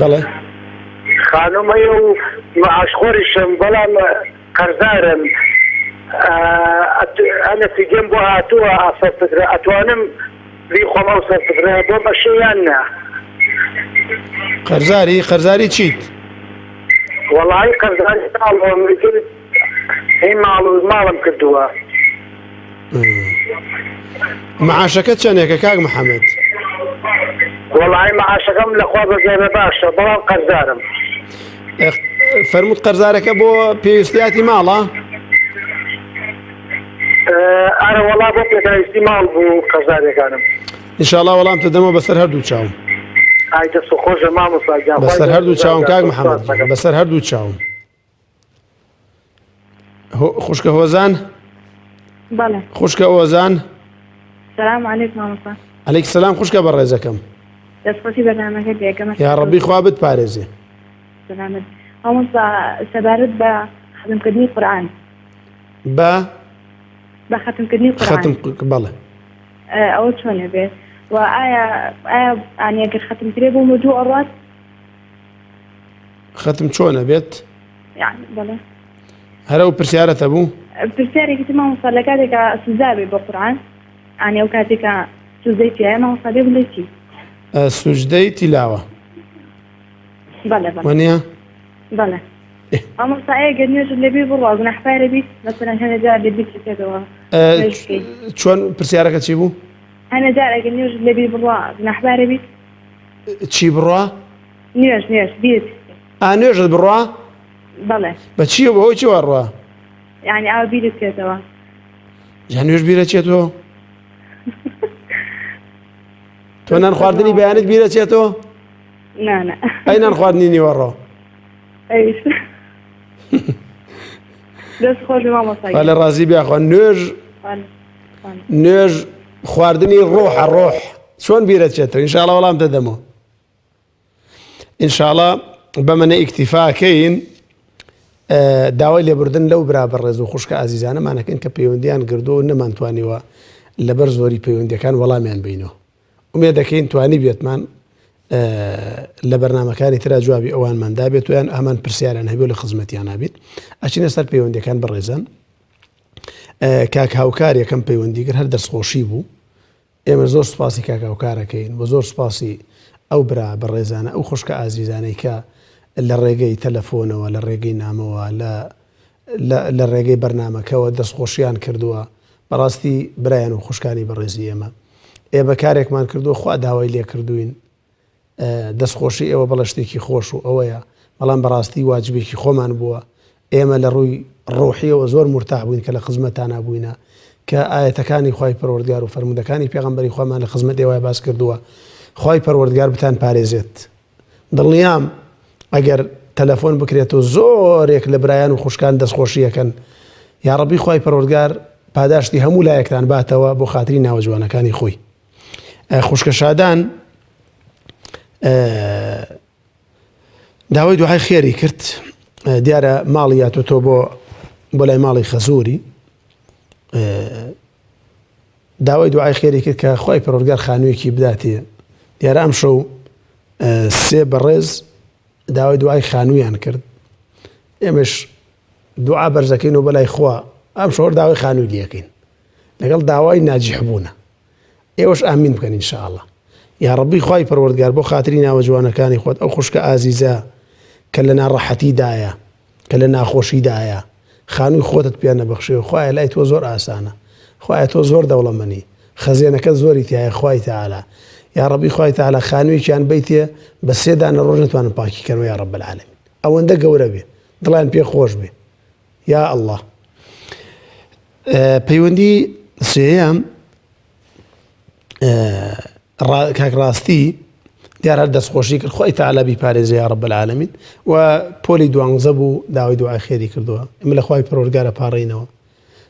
بەڵێ. خانووم هەیە و معاشخۆریشم بەڵام قەرزارم ئەنە فیدیەم بۆ هاتووە ئاسەر فترە ئەتوانم بیخۆم ئەو سەر فترە بۆم ئەشێ یان نا؟ قەرزاری قەرزاری چیت؟ وەڵایی قەرزاری ماڵم ئیتر هی ماڵ و ماڵم کردووە. معاشەکە چەندێکە کاک محەممەد؟ وەڵایی معاشەکەم لەخوا بەزیادە باشە بەڵام قەرزارم. فەرمووت قەرزارەکە بۆ پێویستیاتی ماڵە؟ ئارە وەڵا بۆ پێداویستی ماڵ بوو قەرزارەکانم. ئینشاڵا وەڵام تدەمەوە بەسەر هەردوو چاوم. ئای دەست خۆشە مامۆستا گیان. بەسەر هەردوو چاوم کاک محەممەد بەسەر هەردوو چاوم. خوشکە هۆزان بەڵێ خوشکە ئۆزان سلام علیکم مامۆستا. علیک سلام خوشکە بەڕێزەکەم. دەستخۆشی بەرنامەکەت دەکەم. یا ڕەبی خوا بتپارێزێ. سەلامەت مامۆستا سەبارەت بە خەتمکردنی قورئان. بە بە خەتمکردنی قورئان. خەتم بەڵێ. ئەوە چۆنە بێ و ئایا ئایا ئانی ئەگەر خەتم کرێ بۆ مردوو ئەڕوات؟ خەتم چۆنە بێت؟ یعنی بەڵێ. هەر ئەو پرسیارەتە بوو؟ پرسیارێکی تر مامۆستا لە کاتێکا سزا بێ بۆ قورئان ئانی ئەو کاتێکا سوجدەی تیایە مامۆستا بێ بڵێ چی؟ سوجدەی تیلاوە. بەڵێ بەڵێ. وەنیە؟ بەڵێ. مامۆستا ئەگەر نوێژت لەبیر بڕوا گوناحبارە بیت مەسەلەن هەنێ جار لەبیر چێتەوە چۆن پرسیارەکە چی بوو؟ هەنێ جار ئەگەر نوێژت لەبیر بڕوا گوناحبارە بیت؟ چی بڕوا؟ نوێژ نوێژ بیرت ئا نوێژت بڕوا؟ بەڵێ. بە چییە بەهۆی چیوە ڕوا؟ یعنی ئاو بیرت چێتەوە. جا نوێژ بیرە چێتەوە؟ تۆ نان خواردنی بەیانت بیرە چێتەوە؟ نا نا. ئەی نان خواردنی نیوەڕۆ؟ ئەویش. دەست خۆش بێ مامۆستا خوا لە ڕازی بیاخوا نوێژ نوێژ خواردنی ڕۆحە ڕۆح چۆن بیرە چێتەوە ئینشاءڵا وەڵام دەدەمەوە ئینشاءڵا بەمەنە ئیکتیفاکەین داوای لێبوردن لەو برا بەڕێز و خوشکە ئازیزانەمانەکەن کە پەیوەندیان گردووە و نەمانتوانیوە لەبەر زۆری پەیوەندیەکان وەڵامیان بینەوە ئومێد دەکەین توانی بێتمان لە بەرنمەکانی ترا جوابی ئەوانمان دابێت ویان ئەمان پرسیاران هەبێت لە خزمەتیان نابێت ئەچینە سەر پەیوەندەکان بەڕێزان کاک هاوکار یەکەم پەیوەندیگر هەر دەستخۆشی بوو ئێمە زۆر سوپاسی کاک هاوکار ئەکەین و زۆر سوپاسی ئەو برا بەڕێزانە ئەو خوشکە ئازیزانەی کە لە ڕێگەی تەلەفۆنەوە لە ڕێگەی نامەوە لە لە ڕێگەی بەرنامەکەوە دەستخۆشیان کردووە بەڕاستی برایان و خوشکانی بەڕێزی ئێمە ئێمە کارێکمان کردووە خوا داوای لێکردوین دەستخۆشی ئێوە بەڵێ شتێکی خۆش و ئەوەیە، بەڵام بەڕاستی واجبێکی خۆمان بووە، ئێمە لە ڕووی ڕۆحیەوە زۆر مورتاح بووین کە لە خزمەتتانا بووینە، کە ئایەتەکانی خوای پەروەردگار و فەرموودەکانی پێغەمبەری خوامان لە خزمەت ئێوە باس کردووە، خوای پەروەردگار بتان پارێزێت. دڵنیام ئەگەر تەلەفۆن بکرێت و زۆرێک لە برایان و خوشکان دەستخۆشی ئەکەن، یاڕەبی خوای پەروەردگار پاداشتی هەموو لایەکتان باتەوە بۆ خاتری ناوە جوانەکانی خۆی. خوشکە شادان داوای دوعای خێری کرد دیارە ماڵی یاتۆ تۆ بۆ بۆ لای ماڵی خەزوری داوای دوعای خێری کرد کە خی پەرۆرگار خانوویەکی بداتێ دیارە ئەم شەو سێ بەڕێز. داوای دوعای خانوویان کرد ئێمەش دوعا بەرزەکەین و بەلای خوا ئەم شۆر داوای خانووی لەکەین لەگەڵ داوای ناجیح بوونە ئێوەش ئامین بکەن ان شاء اللە یاڕەبی خوای پەروەردگار بۆ خاتری ناوە جوانەکانی خۆت ئەو خوشکە ئازیزە کە لە ناڕەحەتی دایە کە لە ناخۆشی دایە خانووی خۆتت پێ نەبەخشێ خوایە لای تۆ زۆر ئاسانە خوایە تۆ زۆر دەوڵەمەنی خەزێنەکە زۆری تایە خوای تەعالا یاڕەبی خوای تەعالا خانوویەکیان بیتێ بە سێ دانە ڕۆژ نتوانن پاکی کەنەوە یا رب العالمین ئەوەندە گەورە بێ دڵیان پێ خۆش بێ یا الله پەیوەندی سێیەم کاک ڕاستی دیار هەر دەستخۆشی کرد خۆی تعالی بیپارێزێ یا رب العالمین و پۆلی دوانزە بوو داوای دوعای خێری کردووە ئێمە لە خوای پەروەردگارە پاڕێینەوە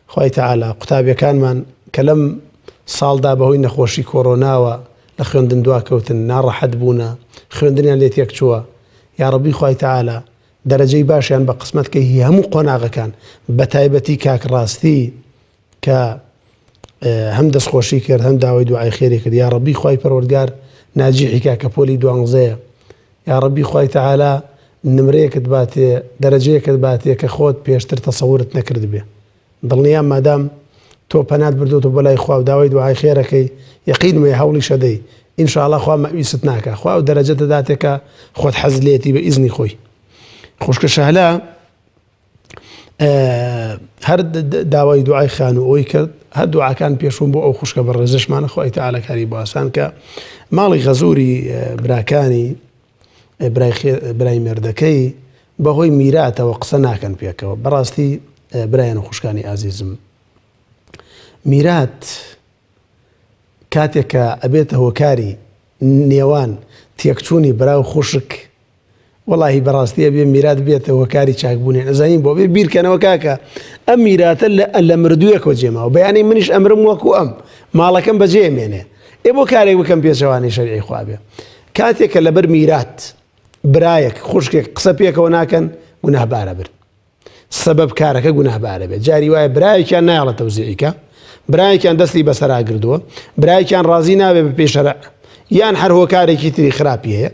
خوای تعالی قوتابیەکانمان کە لەم ساڵدا بەهۆی نەخۆشی کۆرۆناوە لە خوێندن دواکەوتن ناڕەحەت بوونە خوێندنیان لێ تێک چووە یا ڕەبی خوای تعالی دەرەجەی باشیان بە قسمەت کەی هی هەموو قۆناغەکان بەتایبەتی کاک ڕاستی کە هەم دەستخۆشی کرد هەم داوای دوعای خێری کرد یا ڕەبی خوای پەروەردگار ناجیحی کا کە پۆلی دوانزەیە یا ڕەبی خوای تەعالا نمرەیەکت باتێ دەرەجەیەکت باتێ کە خۆت پێشتر تەسەورت نەکردبێ دڵنیام مادام تۆ پەنات بردۆتە بۆ لای خوا و داوای دوعای خێرەکەی یەقینم هەیە هەوڵیش ئەدەی ان شاء اللە خوا مەئویست ناکا خوا ئەو دەرەجە دەداتێ کە خۆت حەز لێتی بە ئیزنی خۆی خوشکە شەهلا هەر داوای دوعای خان و ئەوی کرد هەر دوعاکان پێشوون بۆ ئەو خوشکە بە ڕێزشمانە خۆی تەعاالەکاری بۆ ئاسان کە ماڵی غەزوری براکانی برای مێردەکەی بەهۆی میراتەوە قسە ناکەن پێکەوە بەڕاستی برایان و خوشکانی ئازیزم میرات کاتێک کە ئەبێتە هۆکاری نێوان تێکچوونی برا و خوشک وەڵاهی بەڕاستی ئەبێ میرات بێتە هۆکاری چاکبوونی ئەزانین بۆ بێ بیرکەنەوە کاکە ئەم میراتە لە مردوویەکەوە جێماوە بەیانی منیش ئەمرم وەکو ئەم ماڵەکەم بەجێ مێنێ ئێ بۆ کارێک بکەم پێچەوانەی شەرعی خوا بێ کاتێک کە لەبەر میرات برایەک خوشکێک قسە پێکەوە ناکەن گوناهبارە بن سەبەب کارەکە گوناهبارە بێت جاری وایە برایەکیان نایەڵە تەوزیعیکە برایەکیان دەستی بەسەرا گردووە برایەکیان ڕازی نابێ بە پێی شەرع یان هەر هۆکارێکی تری خراپی هەیە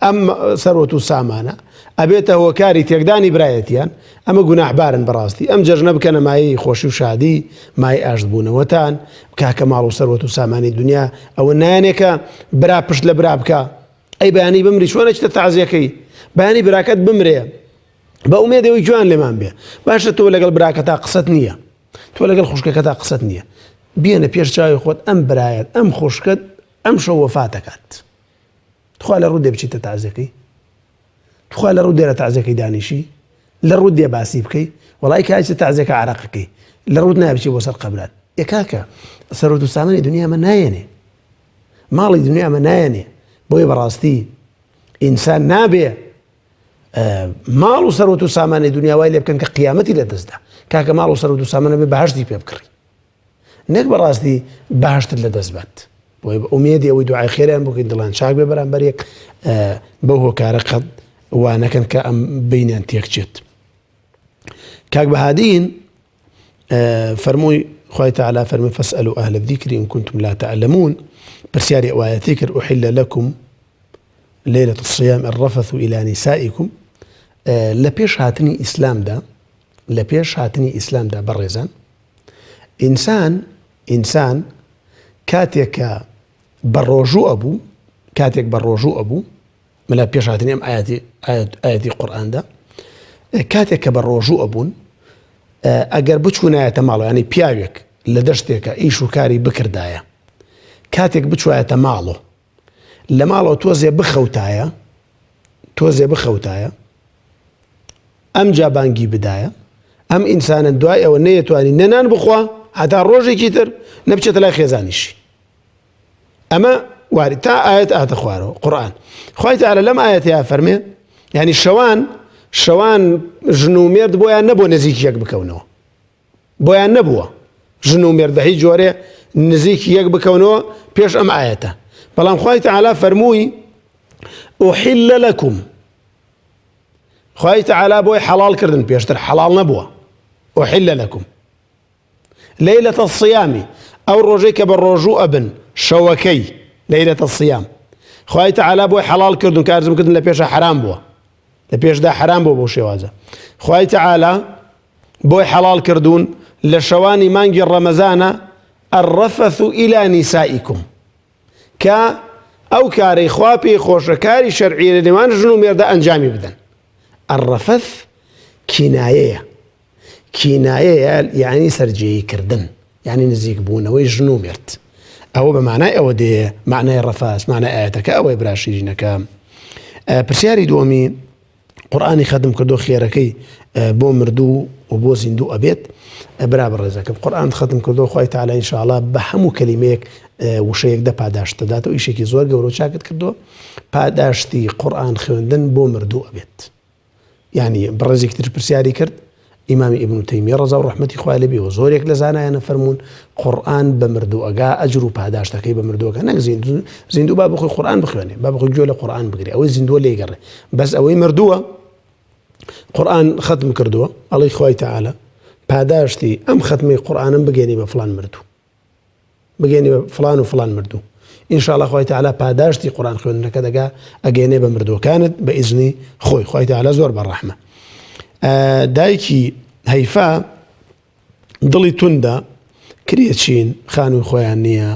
ئەم سەروەت و سامانە ئەبێتە هۆکاری تێکدانی برایەتیان ئەمە گوناحبارن بەڕاستی ئەم جەژنە بکەنە مایەی خۆشی و شادی مای ئاشتبوونەوەتان کاکە ماڵ و سەروەت و سامانی دنیا ئەوە نایەنێکە برا پشت لە برا بکە ئەی بەیانی بمری چۆن ئەچیتە تازیەکەی بەیانی براکەت بمرێ بە ئومێدەوەی جوان لێمان بێ باشە تۆ لەگەڵ براکەتا قسەت نییە تۆ لەگەڵ خوشکەکەتا قسەت نییە بێنە پێش چاوی خۆت ئەم برایەت ئەم خوشکت ئەم شەو وەفاتەکات تخوا لە ڕوو دێ بچیتە تازیەکەی تخوا لە ڕوو دێرە تازیەکەی دانیشی لە ڕوو دێ باسی بکەی وڵی کاچە تازیەکە عراقەکەی لە ڕوت نابچی بۆ سەر قەبرات ئێ کاکە سەرۆت و سامانی دنیا مە نایەنێ ماڵی دنیا مە نایەنێ بۆیە بەڕاستی ئینسان نابێ ماڵ و سەرۆت و سامانی دنیا وای لێ بکەن کە قیامەتی لە دەستدا کاکە ماڵ و سەرۆت و سامانە بێ بەهشتی پێ بکڕی نەک بەڕاستی بەهشتت لە دەست بات بۆیە بە ئومێدی ئەوەی دوعای خێریان بکەین دڵیان چاک بێ بەرامبەر یەک بەو هۆکارە قەت وا نەکەن کە ئەم بینیان تێکچێت کاک بەهادین فەرمووی خوای تعالی فەرمی فاسألوا أهل الذكر إن كنتم لا تعلمون پرسیاری ئەوایەتی کرد أحل لكم ليلة الصيام الرفث إلى نسائكم لە پێش هاتنی ئیسلامدا لە پێش هاتنی ئیسلامدا بەڕێزان ئینسان ئینسان کاتێک کە بە ڕۆژوو ئەبوو کاتێک بە ڕۆژوو ئەبوو ملا پێش هاتنی ئەم ئاەتی ئاەتی قورئاندا کاتێک کە بە ڕۆژوو ئەبوون ئەگەر بچوونایەتە ماڵەوە ینی پیاوێک لە دەشتێکە ئیش و کاری بکردایە کاتێک بچوایەتە ماڵۆ لە ماڵەوە تۆزێ بخەوتایە تۆزێ بخەوتایە ئەمجا بانگی بدایە ئەم ئینسانە دوای ئەوە نەیەتوانی نەنان بخوا هەتا ڕۆژێکی تر نەبچێتە لای خێزانیشی ئەمە واری تا ئاەت ئاتە خوارەوە قورآن خی تعالی لەم ئاەتیا فەرمێ ینی شەوان شەوان ژن و مێرد بۆیان نەبوو نزیک یەک بکەونەوە بۆیان نەبووە ژن و مێرد بە هیچ جۆرێ نزیکی یەک بکەونەوە پێش ئەم ئاەتە بەڵام خی تعالی فەرمووی أحل لكم خوای تعالی بۆی حەڵاڵ کردن پێشتر حەڵاڵ نەبووە أحل لكم ليلة الصيام ئەو ڕۆژەی کە بە ڕۆژوو ئەبن شەوەکەی ليلة الصيام. خوای تەعالا بۆی حەڵاڵ کردون کە ئەرزم کردن لە پێشە حەرام بووە لە پێشدا حەرام بۆ بۆ شێوازە خوای تەعالا بۆی حەڵاڵ کردوون لە شەوانی مانگی ڕەمەزانە الرفث إلى نسائكم کە ئەو کارەی خوا پێی خۆشە کاری شەرعی لە نێوان ژن و مێردە ئەنجامی بدەن الرفث کینایەیە کینایەیە یعنی سەرجێیی کردن یعنی نزیک بوونەوەی ژن و مێرد ئەوە بە مانای ئەوە دێ معنای ڕەفاس معنای ئاەتەکە ئەوەی برا شیرینەکە پرسیاری دووەمی قورآانی خەتم کردو خێرەکەی بۆ مردوو و بۆ زیندوو ئەبێت برا بەڕێزەکەم قورآن خەتم کردو خوای تعالی ان شاء الله بە هەموو کەلیمەیەک وشەیەک دە پاداشت دەدات و ئیشێکی زۆر گەورە و چاکت کردووە پاداشتی قورآن خوێندن بۆ مردوو ئەبێت یانی بەڕێزێکی تر پرسیاری کرد ئیمامی ئیبن تەیمیە ڕەزا و ڕەحمەتی خوای لێ بێ و زۆرێک لە زانایانە فەرموون قورئان بە مردوو ئەگا ئەجر و پاداشتەکەی بە مردووەکە نەک زیندوو زیندوو با بخۆی قورئان بخوێنێ با بخۆی گوێ لە قورئان بگرێ ئەوەی زیندووە لێی گەڕێ بەس ئەوەی مردووە قورئان ختم کردووە ئەڵێی خوای تەعالا پاداشتی ئەم ختمەی قورئانم بگەێنی بە فڵان مردوو بگەێنی بە فڵان و فڵان مردوو ان شاء الله خوای تعالی پاداشتی قورآن خوێندنەکە دەگا ئەگەێنێ بە مردووەکانت بە ئیزنی خۆی خوای تعالی زۆر بە ڕەحمە دایکی هەیفا دڵی توندە کرێچین خانووی خۆیان نییە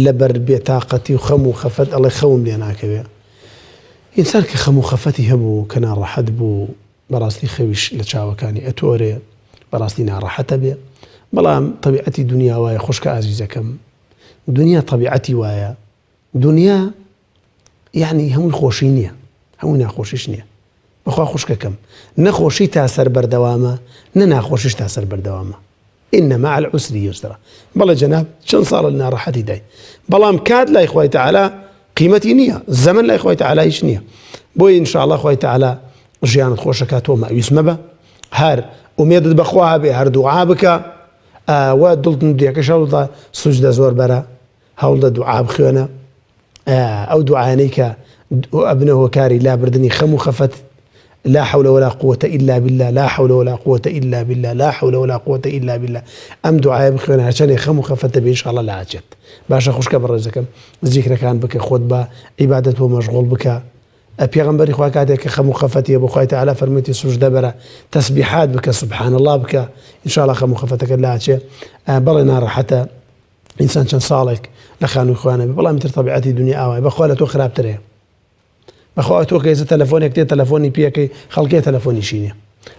لەبەر بێتاقەتی و خەم و خەفەت ئەڵێ خەوم لێ ناکەوێ ئینسان کە خەم و خەفەتی هەبوو کە ناڕەحەت بوو بەڕاستی خەویش لە چاوەکانی ئەتۆرێ بەڕاستی ناڕەحەتە بێ بەڵام تەبیعەتی دنیا وایە خوشکە ئازیزەکەم دنیا تەبیعەتی وایە دنیا یعنی هەمووی خۆشی نییە هەمووی ناخۆشیش نییە بەخوا خوشکەکەم نەخۆشی تا سەر بەردەوامە نە ناخۆشیش تا سەر بەردەوامە ان مع العسر یسرا بەڵێ جەناب چەند ساڵە لە ناڕەحەتی دای بەڵام کات لای خوای تەعالا قیمەتی نییە زەمن لای خوای تەعالا هیچ نییە بۆیە ئینشاءاللە خوای تەعالا ژیانت خۆشەکات تۆ مەویست مەبە هەر ئومێدت بەخوا هەبێ هەر دوعا بکە وە دڵتندیەکەش هەوڵدە سوجدە زۆر بەرە هەوڵدە دوعا بخوێنە ئەو دوعایانەی کە ئەبنە هۆکاری لابردنی خەم و خەفەت لا حول ولا قوة إلا بالله لا حول ولا قوة إلا بالله لا حول ولا قوة إلا بالله ئەم دوعایە بخوێنە هەرچەندێ خەم و خەفەتە بێ ئینشاءاللە لاچێت باشە خوشکە بەڕێزەکەم زیکرەکان بکە خۆت بە عیبادەت بۆ مەشغوڵ بکە پێغەمبەری خوا کاتێک کە خەم و خەفەتیە بۆ خوای تەعالا فەرموویەتی سوجدە بەرە تەسبیحات بکە سبحان الله بکە ئینشاءاللە خەم و خەفەتەکەت لاچێ بەڵێ ناڕەحەتە ئینسان چەند ساڵێک لە خانووی خۆیان بێ بەڵام تر تەبیعەتی دنیا ئاوایە بەخوا لە تۆ خراپترەیە بەخوا تۆ کە ئێستا تەلەفۆنێک تێ تەلەفۆنی پێەکەی خەڵکێ تەلەفۆنیشی نییە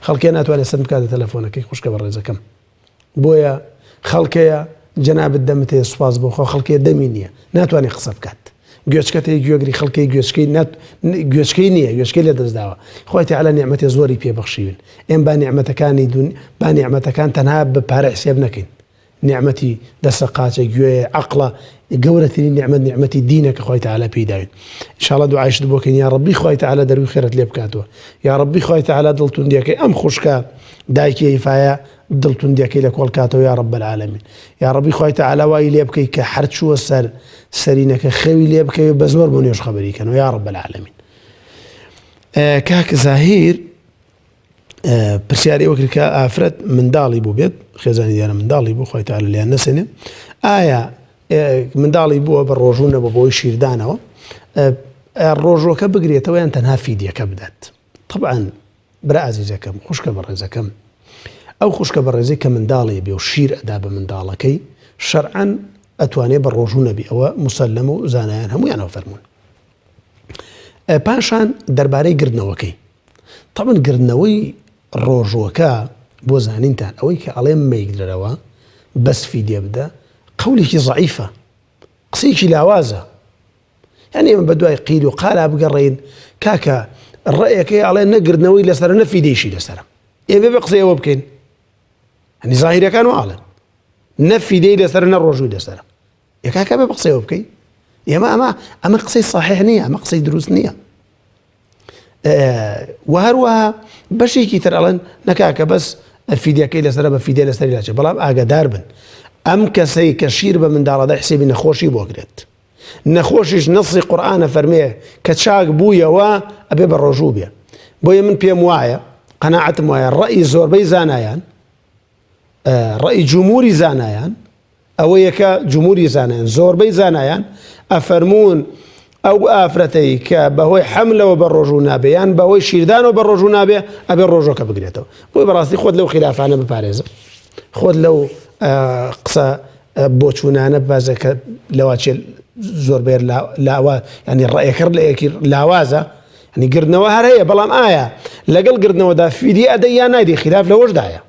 خەڵکێ ناتوانێت سەر بکاتە تەلەفۆنەکەی خوشکە بە ڕێزەکەم بۆیە خەڵکەیە جەنابت دەمت هەیە سوپاس بۆ خۆ خەڵکێ دەمی نییە ناتوانێت قسە بکات گوێچکەت هەیە گوێگری خەڵکی گوێچکەی نات گوێچکەی نییە گوێچکەی لە دەستداوە خۆی تعالی نیعمەتی زۆری پێبەخشیون ئێم با نیعمەتەکانی دون با نیعمەتەکان تەنها بە پارە حسێب نەکەین نیعمەتی دەستە قاچە گوێیە عەقڵە گەورەترین نیعمەت نیعمەتی دینە کە خوای تەعالا پێی داوین ان شاء الله دوعایشت بۆ کەین یا ڕەبی خوای تەعالا دەروی خێرت لێ بکاتەوە یا ڕەبی خوای تەعالا دڵتوندیەکەی ئەم خوشکە دایکی ئیفایە دڵتوندیەکەی لە کۆڵ کاتەوە یا رب العالمین یا ڕەبی خوای تەعالا وای لێ بکەی کە هەر چووە سەر سەرینەکە خەوی لێ بکەوێ بە زۆر بۆ نوێژ خەبەری کەنەوە یا رب العالمین کاک زاهیر پرسیاری ئەوە کرد کە ئافرەت منداڵی بوو بێت خێزانی دیارە منداڵی بوو خۆی تعالی لیان نەسێنێ ئایا منداڵی بووە بە ڕۆژوو نەبوو بۆی شیردانەوە ڕۆژوەکە بگرێتەوە یان تەنها فیدیەکە بدات طبعا برا ئازیزەکەم خوشکە بەڕێزەکەم ئەو خوشکە بەڕێزەی کە منداڵێ بێ و شیر ئەدا بە منداڵەکەی شەرعەن ئەتوانێ بە ڕۆژوو نەبی ئەوە مسللەمە و زانایان هەمویانەوە فەرمونون پاشان دەربارەی گردنەوەکەی تەبعەن گرتنەوەی ڕۆژووەکە بۆ زانینتان ئەوەی کە ئەڵێم مەیگرەرەوە بەس فیدیە بدە قەولێکی زەعیفە قسەیەکی لاوازە یعنی ئێمە بە دوای قیل و قالا بگەڕێین کاکە ڕێیەکەی ئەڵێ نەگرتنەوەی لەسەرە نە فیدەیشی لەسەرە ئێمە بێ قسەی ئەوە بکەین هەنی زاهیرەکان واڵێن نە فیدەی لەسەرە نە ڕۆژووی لەسەرە ئێ کاکە بێ قسەی ئەوە بکەی ئێمە ئەمە ئەمە قسەی صحیح نییە ئەمە قسەی دروست نییە و هەروەها بەشێکی تر ئەڵێن نەکاکە بەس فیدیەکەی لەسرە بە فیدیە لەسەری لاچێ بەڵام ئاگادار بن ئەم کەسەی کە شیر بە منداڵەدا حسێبی نەخۆشی بۆ کرێت نەخۆشیش نەسی قورئانە فەرمێ کە چاک بوویەوە ئەبێ بە ڕۆژوو بێ بۆیە من پێم وایە قەناعەتم وایە ڕئی زۆربەی زانایان ڕئی جمهوری زانایان ئەوەیە کە جمهوری زانایان زۆربەی زانایان ئەفەرموون. ئەو ئافرەتەی کە بەهۆی حەملەوە بە ڕۆژوو نابێ یان بەهۆی شیردانەوە بە ڕۆژوو نابێ ئەبێ ڕۆژۆکە بگرێتەوە بۆی بەڕاستی خۆت لەو خلافانە بپارێزە خۆت لەو قسە بۆچوونانە بپارێزە کە لەواچێ زۆر بێر لاوە ینی ڕێکڕ لە یەکی لاوازە ینی گردنەوە هەر هەیە بەڵام ئایا لەگەڵ گردنەوەدا فیدی ئەدە یان نایدی خلاف لەوەشدایە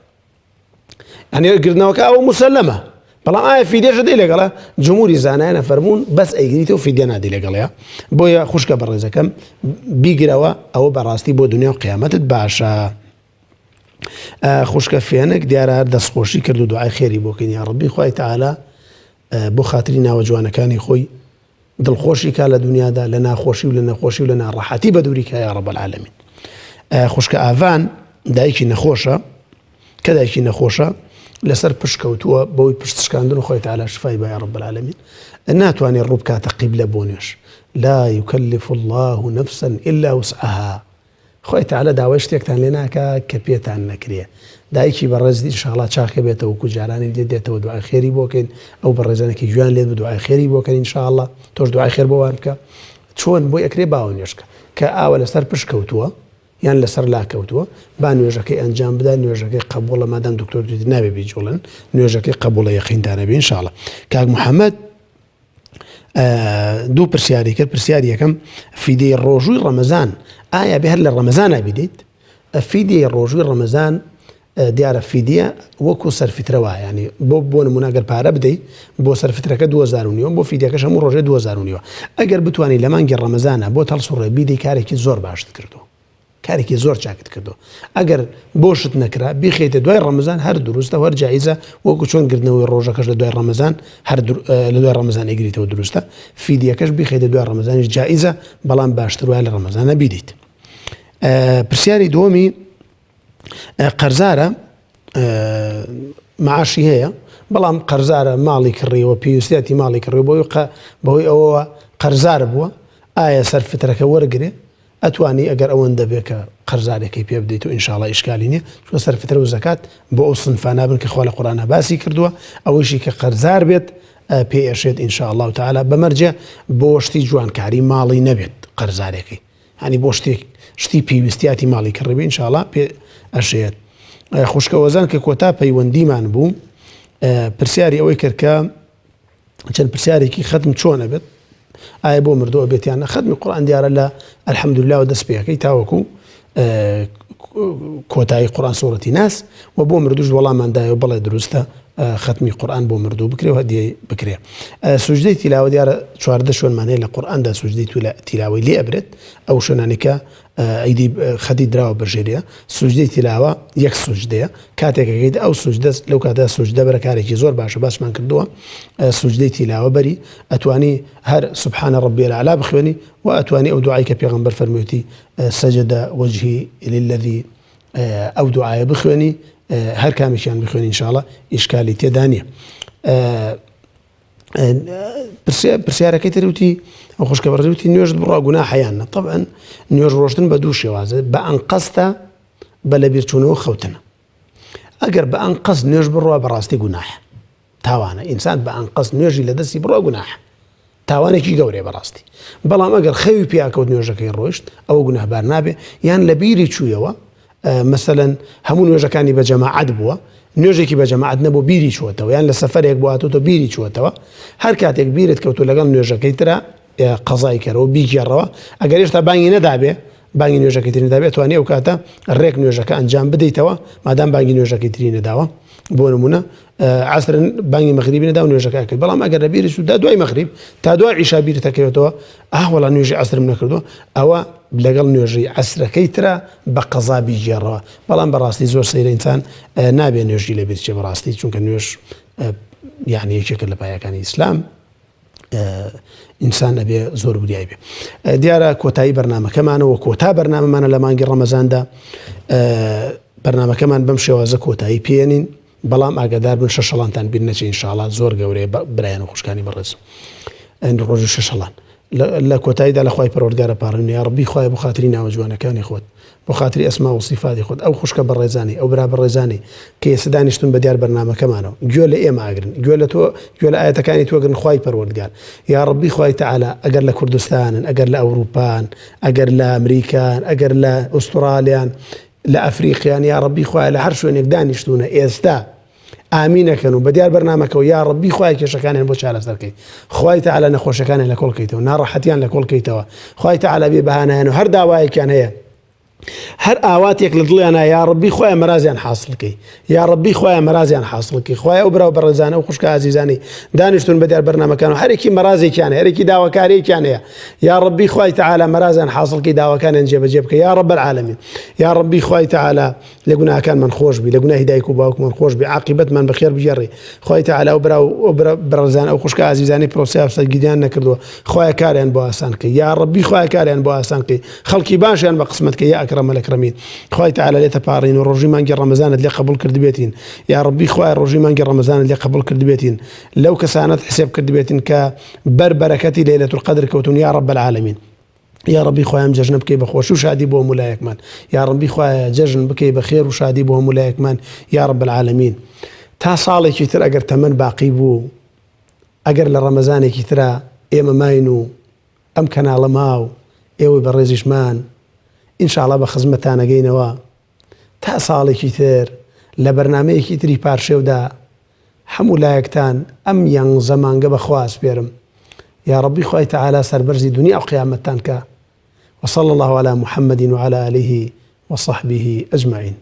ئەنێ گردنەوەکە ئەوە مسلمە بەڵام ئایا فیدێشە دەی لەگەڵە جمهوری زانایانە فەرمونون بەس ئەیگریتەوە فیدە نادی لەگەڵەیە بۆیە خوشکە بەڕێزەکەم بیگرەوە ئەوە بەڕاستی بۆ دنیا و قیامەتت باشە خوشکە فێنک دیارە هەر دەستخۆشی کرد و دوعای خێری بۆکەین یا ڕبی خوای تەعالا بۆ خاتری ناوە جوانەکانی خۆی دڵخۆشی کا لە دنیادا لە ناخۆشی و لە نەخۆشی و لە ناڕەحەتی بە دووری کا یا رب العالمین خوشکە ئاڤان دایکی نەخۆشە کە دایکی نەخۆشە لەسەر پشکەوتووە بەوەی پشت شکاندن و خۆی تعالی شفای با یا رب العالمین ناتوانێت ڕووبکاتە قیبلە بۆ نوێژ لا يكلف الله نفسا إلا وسعها خوای تعالی داوای شتێکتان لێ ناکا کە پێتان نەکرێ دایکی بەڕێزت ان شاءاللە چاکە بێتەوە وەکو جارانی لێ دێتەوە دوعای خێری بۆ کەین ئەو بەڕێزانە کە گوێیان لێت بوو دوعای خێری بۆ کەن ان شاءاللە تۆش دوعای خێر بۆ وان بکە چۆن بۆی ئەکرێ باوە نوێژکە کە ئاوە لەسەر پشت کەوتووە یان لەسەر لا کەوتووە با نوێژەکەی ئەنجام بدا نوێژەکەی قبوڵە مادام دکتۆر دوتی نابێ بیجوڵن نوێژەکەی قبوڵە یەقینتان هەبێ ان شاءاللە کاک محەممەد دوو پرسیاری کرد پرسیاری یەکەم فیدەی ڕۆژووی ڕەمەزان ئایا بێ هەر لە ڕەمەزانە بیدەیت فیدیەی ڕۆژووی ڕەمەزان دیارە فیدیە وەکو سەرفیترە وایە ینی بۆ بۆ نمونە گەر پارە بدەیت بۆ سەرفیترەکە 2000 نیوە بۆ فیدیەکەش هەموو ڕۆژێ 2000 نیوە ئەگەر بتوانانی لە مانگی ڕەمەزانە بۆ تەڵسوڕێ بیدەی کارێکی زۆر باشت کردو کارێکی زۆر چاکت کردووە ئەگەر بۆشت نەکرا بیخەیتە دوای ڕەمەزان هەر دروستە هەر جایزە وەکو چۆن گرتنەوەی ڕۆژەکەش لە دوای ڕەمەزان هەر لە دوای ڕەمەزان ئەگریتەوە دروستە فیدیەکەش بیخەیتە دوای ڕەمەزانیش جایزە بەڵام باشتر وایە لە ڕەمەزانە بیدیت پرسیاری دووەمی قەرزارە معاشی هەیە بەڵام قەرزارە ماڵی کڕیەوە پێویستیاتی ماڵی کڕی بۆی بەهۆی ئەوەوە قەرزار بووە ئایا سەرفترەکە وەرگێ ئەتوانی ئەگەر ئەوەندە بێ کە قەرزارەکەی پێ بدەیت و ان شاء اللە ئیشکالی نیە چونکە سەرفترە و زەکات بۆ ئەو سنفە نابن کە خوا لە قورئانا باسی کردووە ئەوەیشی کە قەرزار بێت پێ ئەشێت ان شاء اللە تعالی بە مەرجێ بۆ شتی جوانکاری ماڵی نەبێت قەرزارەکەی هەنی بۆ شتێک شتی پێویستیاتی ماڵی کڕیبێ ان شاء اللە پێ ئەشێت خوشکە وەزان کە کۆتا پەیوەندیمان بوو پرسیاری ئەوەی کرد کە چەند پرسیارێکی خەتم چۆن ئەبێت ئایا بۆ مردوو ئەبێت یان نە خەتمی قورئان دیارە لە الحمدلله و دەست پێەکەی تاوەکو کۆتایی قورئان سوڕەتی ناس و بۆ مردوش وەڵامان دایەوە بەڵێ دروستە ختمی قورئان بۆ مردوو بکرێ و هەدیە بکرێ سوجدەی تیلاوە دیارە 14 شوێنمان هەیە لە قورئاندا سوجدەی تیلاوەی لێ ئەبرێت ئەو شوێنانی کە ئیدی خەتی دراوە بە ژێریا سوجدەی تیلاوە یەک سوجدەیە کاتێک ئەگەیت ئەو سوجدە لەو کاتە سوجدە بەرە کارێکی زۆر باشە باسمان کردووە سوجدەی تیلاوە بەری ئەتوانی هەر سبحانە ربی الاعلى بخوێنی و ئەتوانی ئەو دوعای کە پێغەمبەر فەرموویەتی سجد وجهی للذی ئەو دوعایە بخوێنی هەر کامێکیان بخوێنی ان شاء الله ئیشکالی تێدا نییە. پرسیارەکەی تر وتی ئەو خوشکە بەڕێز وتی نوێژت بڕا گوناحە یان نە طبعا نوێژ ڕۆشتن بە دوو شێوازە بە ئەنقەستە بە لەبیرچوونەوە خەوتنە ئەگەر بە ئەنقەست نوێژ بڕوا بەڕاستی گوناحە تاوانە ئینسان بە ئەنقەست نوێژی لە دەستی بڕوا گوناحە تاوانێکی گەورەیە بەڕاستی بەڵام ئەگەر خەوی پیاکەوت نوێژەکەی ڕۆیشت ئەوە گوناهبار نابێ یان لە بیری چوویەوە مەسەلەن هەموو نوێژەکانی بە جەماعەت بووە نوێژێکی بە جەماعەت نەبوو بیری چووەتەوە یان لە سەفەرێک بوو هاتووتە بیری چووەتەوە هەر کاتێک بیرت کەوتو لەگەڵ نوێژەکەی ترا قەزای کەرەوە بیگێڕەوە ئەگەر هێشتا بانگی نەدابێ بانگی نوێژەکەی تری نەدابێ توانی ئەو کاتە ڕێک نوێژەکە ئەنجام بدەیتەوە مادام بانگی نوێژەکەی تری نەداوە بۆ نمونە عەسر بانگی مەغریبی نەدا و نوێژەکە کرد بەڵام ئەگەر لە بیری سودا دوای مەغریب تا دوای عیشا بیرتەکەوێتەوە ئاه وەڵا نوێژی عەسرم نەکردووە ئەوە لەگەڵ نوێژی عەسرەکەی ترا بە قەزا بیگێڕەوە بەڵام بەڕاستی زۆر سەیرە ئینسان نابێ نوێژی لە بیر چێ بەڕاستی چونکە نوێژ یعنی یەکێکە لە پایەکانی ئیسلام ئینسان ئەبێ زۆر وریای بێ دیارە کۆتایی بەرنمەکەمانەوە کۆتا بەرنمەمانە لە مانگی ڕەمەزاندا بەرنمەکەمان بەم شێوازە کۆتایی پێێنین بەڵام ئاگادار بن شەشەڵانتان بیر نەچێ ئینشاڵا زۆر گەورەیە برایان و خوشکانی بەڕێز ڕۆژی شەشەڵان. لە کۆتاییدا لە خوای پەروەردگار ئەپاڕێین یا ڕەبی خوایە بۆ خاتری ناوە جوانەکانی خۆت بۆ خاتری ئەسما و سیفاتی خۆت ئەو خوشکە بەڕێزانەی ئەو برا بەڕێزانەی کە ئێستا دانیشتون بە دیار بەرنامەکەمانەوە گوێ لە ئێمە ئەگرن گوێ لە تۆ گوێ لە ئایەتەکانی تۆ گرن خوای پەروەردگار یا ڕەبی خوای تەعالا ئەگەر لە کوردستانن ئەگەر لە ئەوروپان ئەگەر لە ئەمریکان ئەگەر لە ئوسترالیان لە ئەفریقیان یا ڕەبی خوایە لە هەر شوێنێک دانیشتونە ئێستا ئامینەکەن و بەدیار بەرنامەکەوە یا ڕەبی خوایە کێشەکانیان بۆ چارەسەر کەی خوای تەعالا نەخۆشەکانیان لە کۆڵ کەیتەوە ناڕەحەتیان لە کۆڵ کەیتەوە خوای تەعالا بێ بەهانایان و هەر داوایەکیان هەیە هەر ئاواتێک لە دڵیانە یا ڕەبی خوایە مەرازیان حاصل کەی یا ڕەبی خوایە مەرازیان حاصل کەی خوایە ئەو برا و بەڕێزانە و خوشکە ئازیزانی دانیشتون بە دیار بەرنامەکان و هەرێکی مەرازێکیان هەیە هەرێکی داواکاریەکیان هەیە یا ڕەبی خوای تەعالا مەرازیان حاصل کەی داواکانیان جێبەجێ بکە یا ڕەب العالمین یا ڕەبی خوای تەعالا لە گوناهەکانمان خۆش بی لە گوناهی دایک و باوکمان خۆش بی عاقیبەتمان بەخێر بگێڕی خوای تەعالا ئەو برا و ئەو برا بەڕێزان ئەو خوشکە ئازیزانەی پرۆسەی هاوسەرگیریان نەکردووە خوایە کاریان بۆ ئاسان کەی یا ڕەبی خوایە کاریان بۆ ئاسان کەی خەڵکی باشیان بە قسمەت کەی یا ئەکرەمە الاکرمین خوای تەعالا لێتە پاڕین و ڕۆژی مانگی ڕەمەزانت لێ قبوڵ کردبێتین یا ڕەبی خوایە ڕۆژی مانگی ڕەمەزانت لێ قبوڵ کردبێتین لەو کەسانەت حسێب کردبێتین کە بەر بەرەکەتی لەیلەتول قەدر کەوتون یا ڕەب العالمین یاڕەبی خوایە ئەم جەژنە بکەی بە خۆشی و شادی بۆ هەموو لایەکمان یاڕەبی خوایە جەژن بکەی بە خێر و شادی بۆ هەموو لایەکمان یاڕەب العالمین تا ساڵێکی تر ئەگەر تەمەن باقی بوو ئەگەر لە ڕەمەزانێکی ترا ئێمە ماین و ئەم کەناڵە ما و ئێوەی بەڕێزیشمان ئینشاڵا بە خزمەتانەگەینەوە تا ساڵێکی تر لە بەرنمەیەکی تری پارشێودا هەموو لایەکتان ئەم یانزە مانگە بە خوا ئەسپێرم یاڕەبی خوای تەعالا سەربەرزی دونیا و قیامەتتان کا وصلی اللە علی محمد وعلی آله وصحبه اجمعین.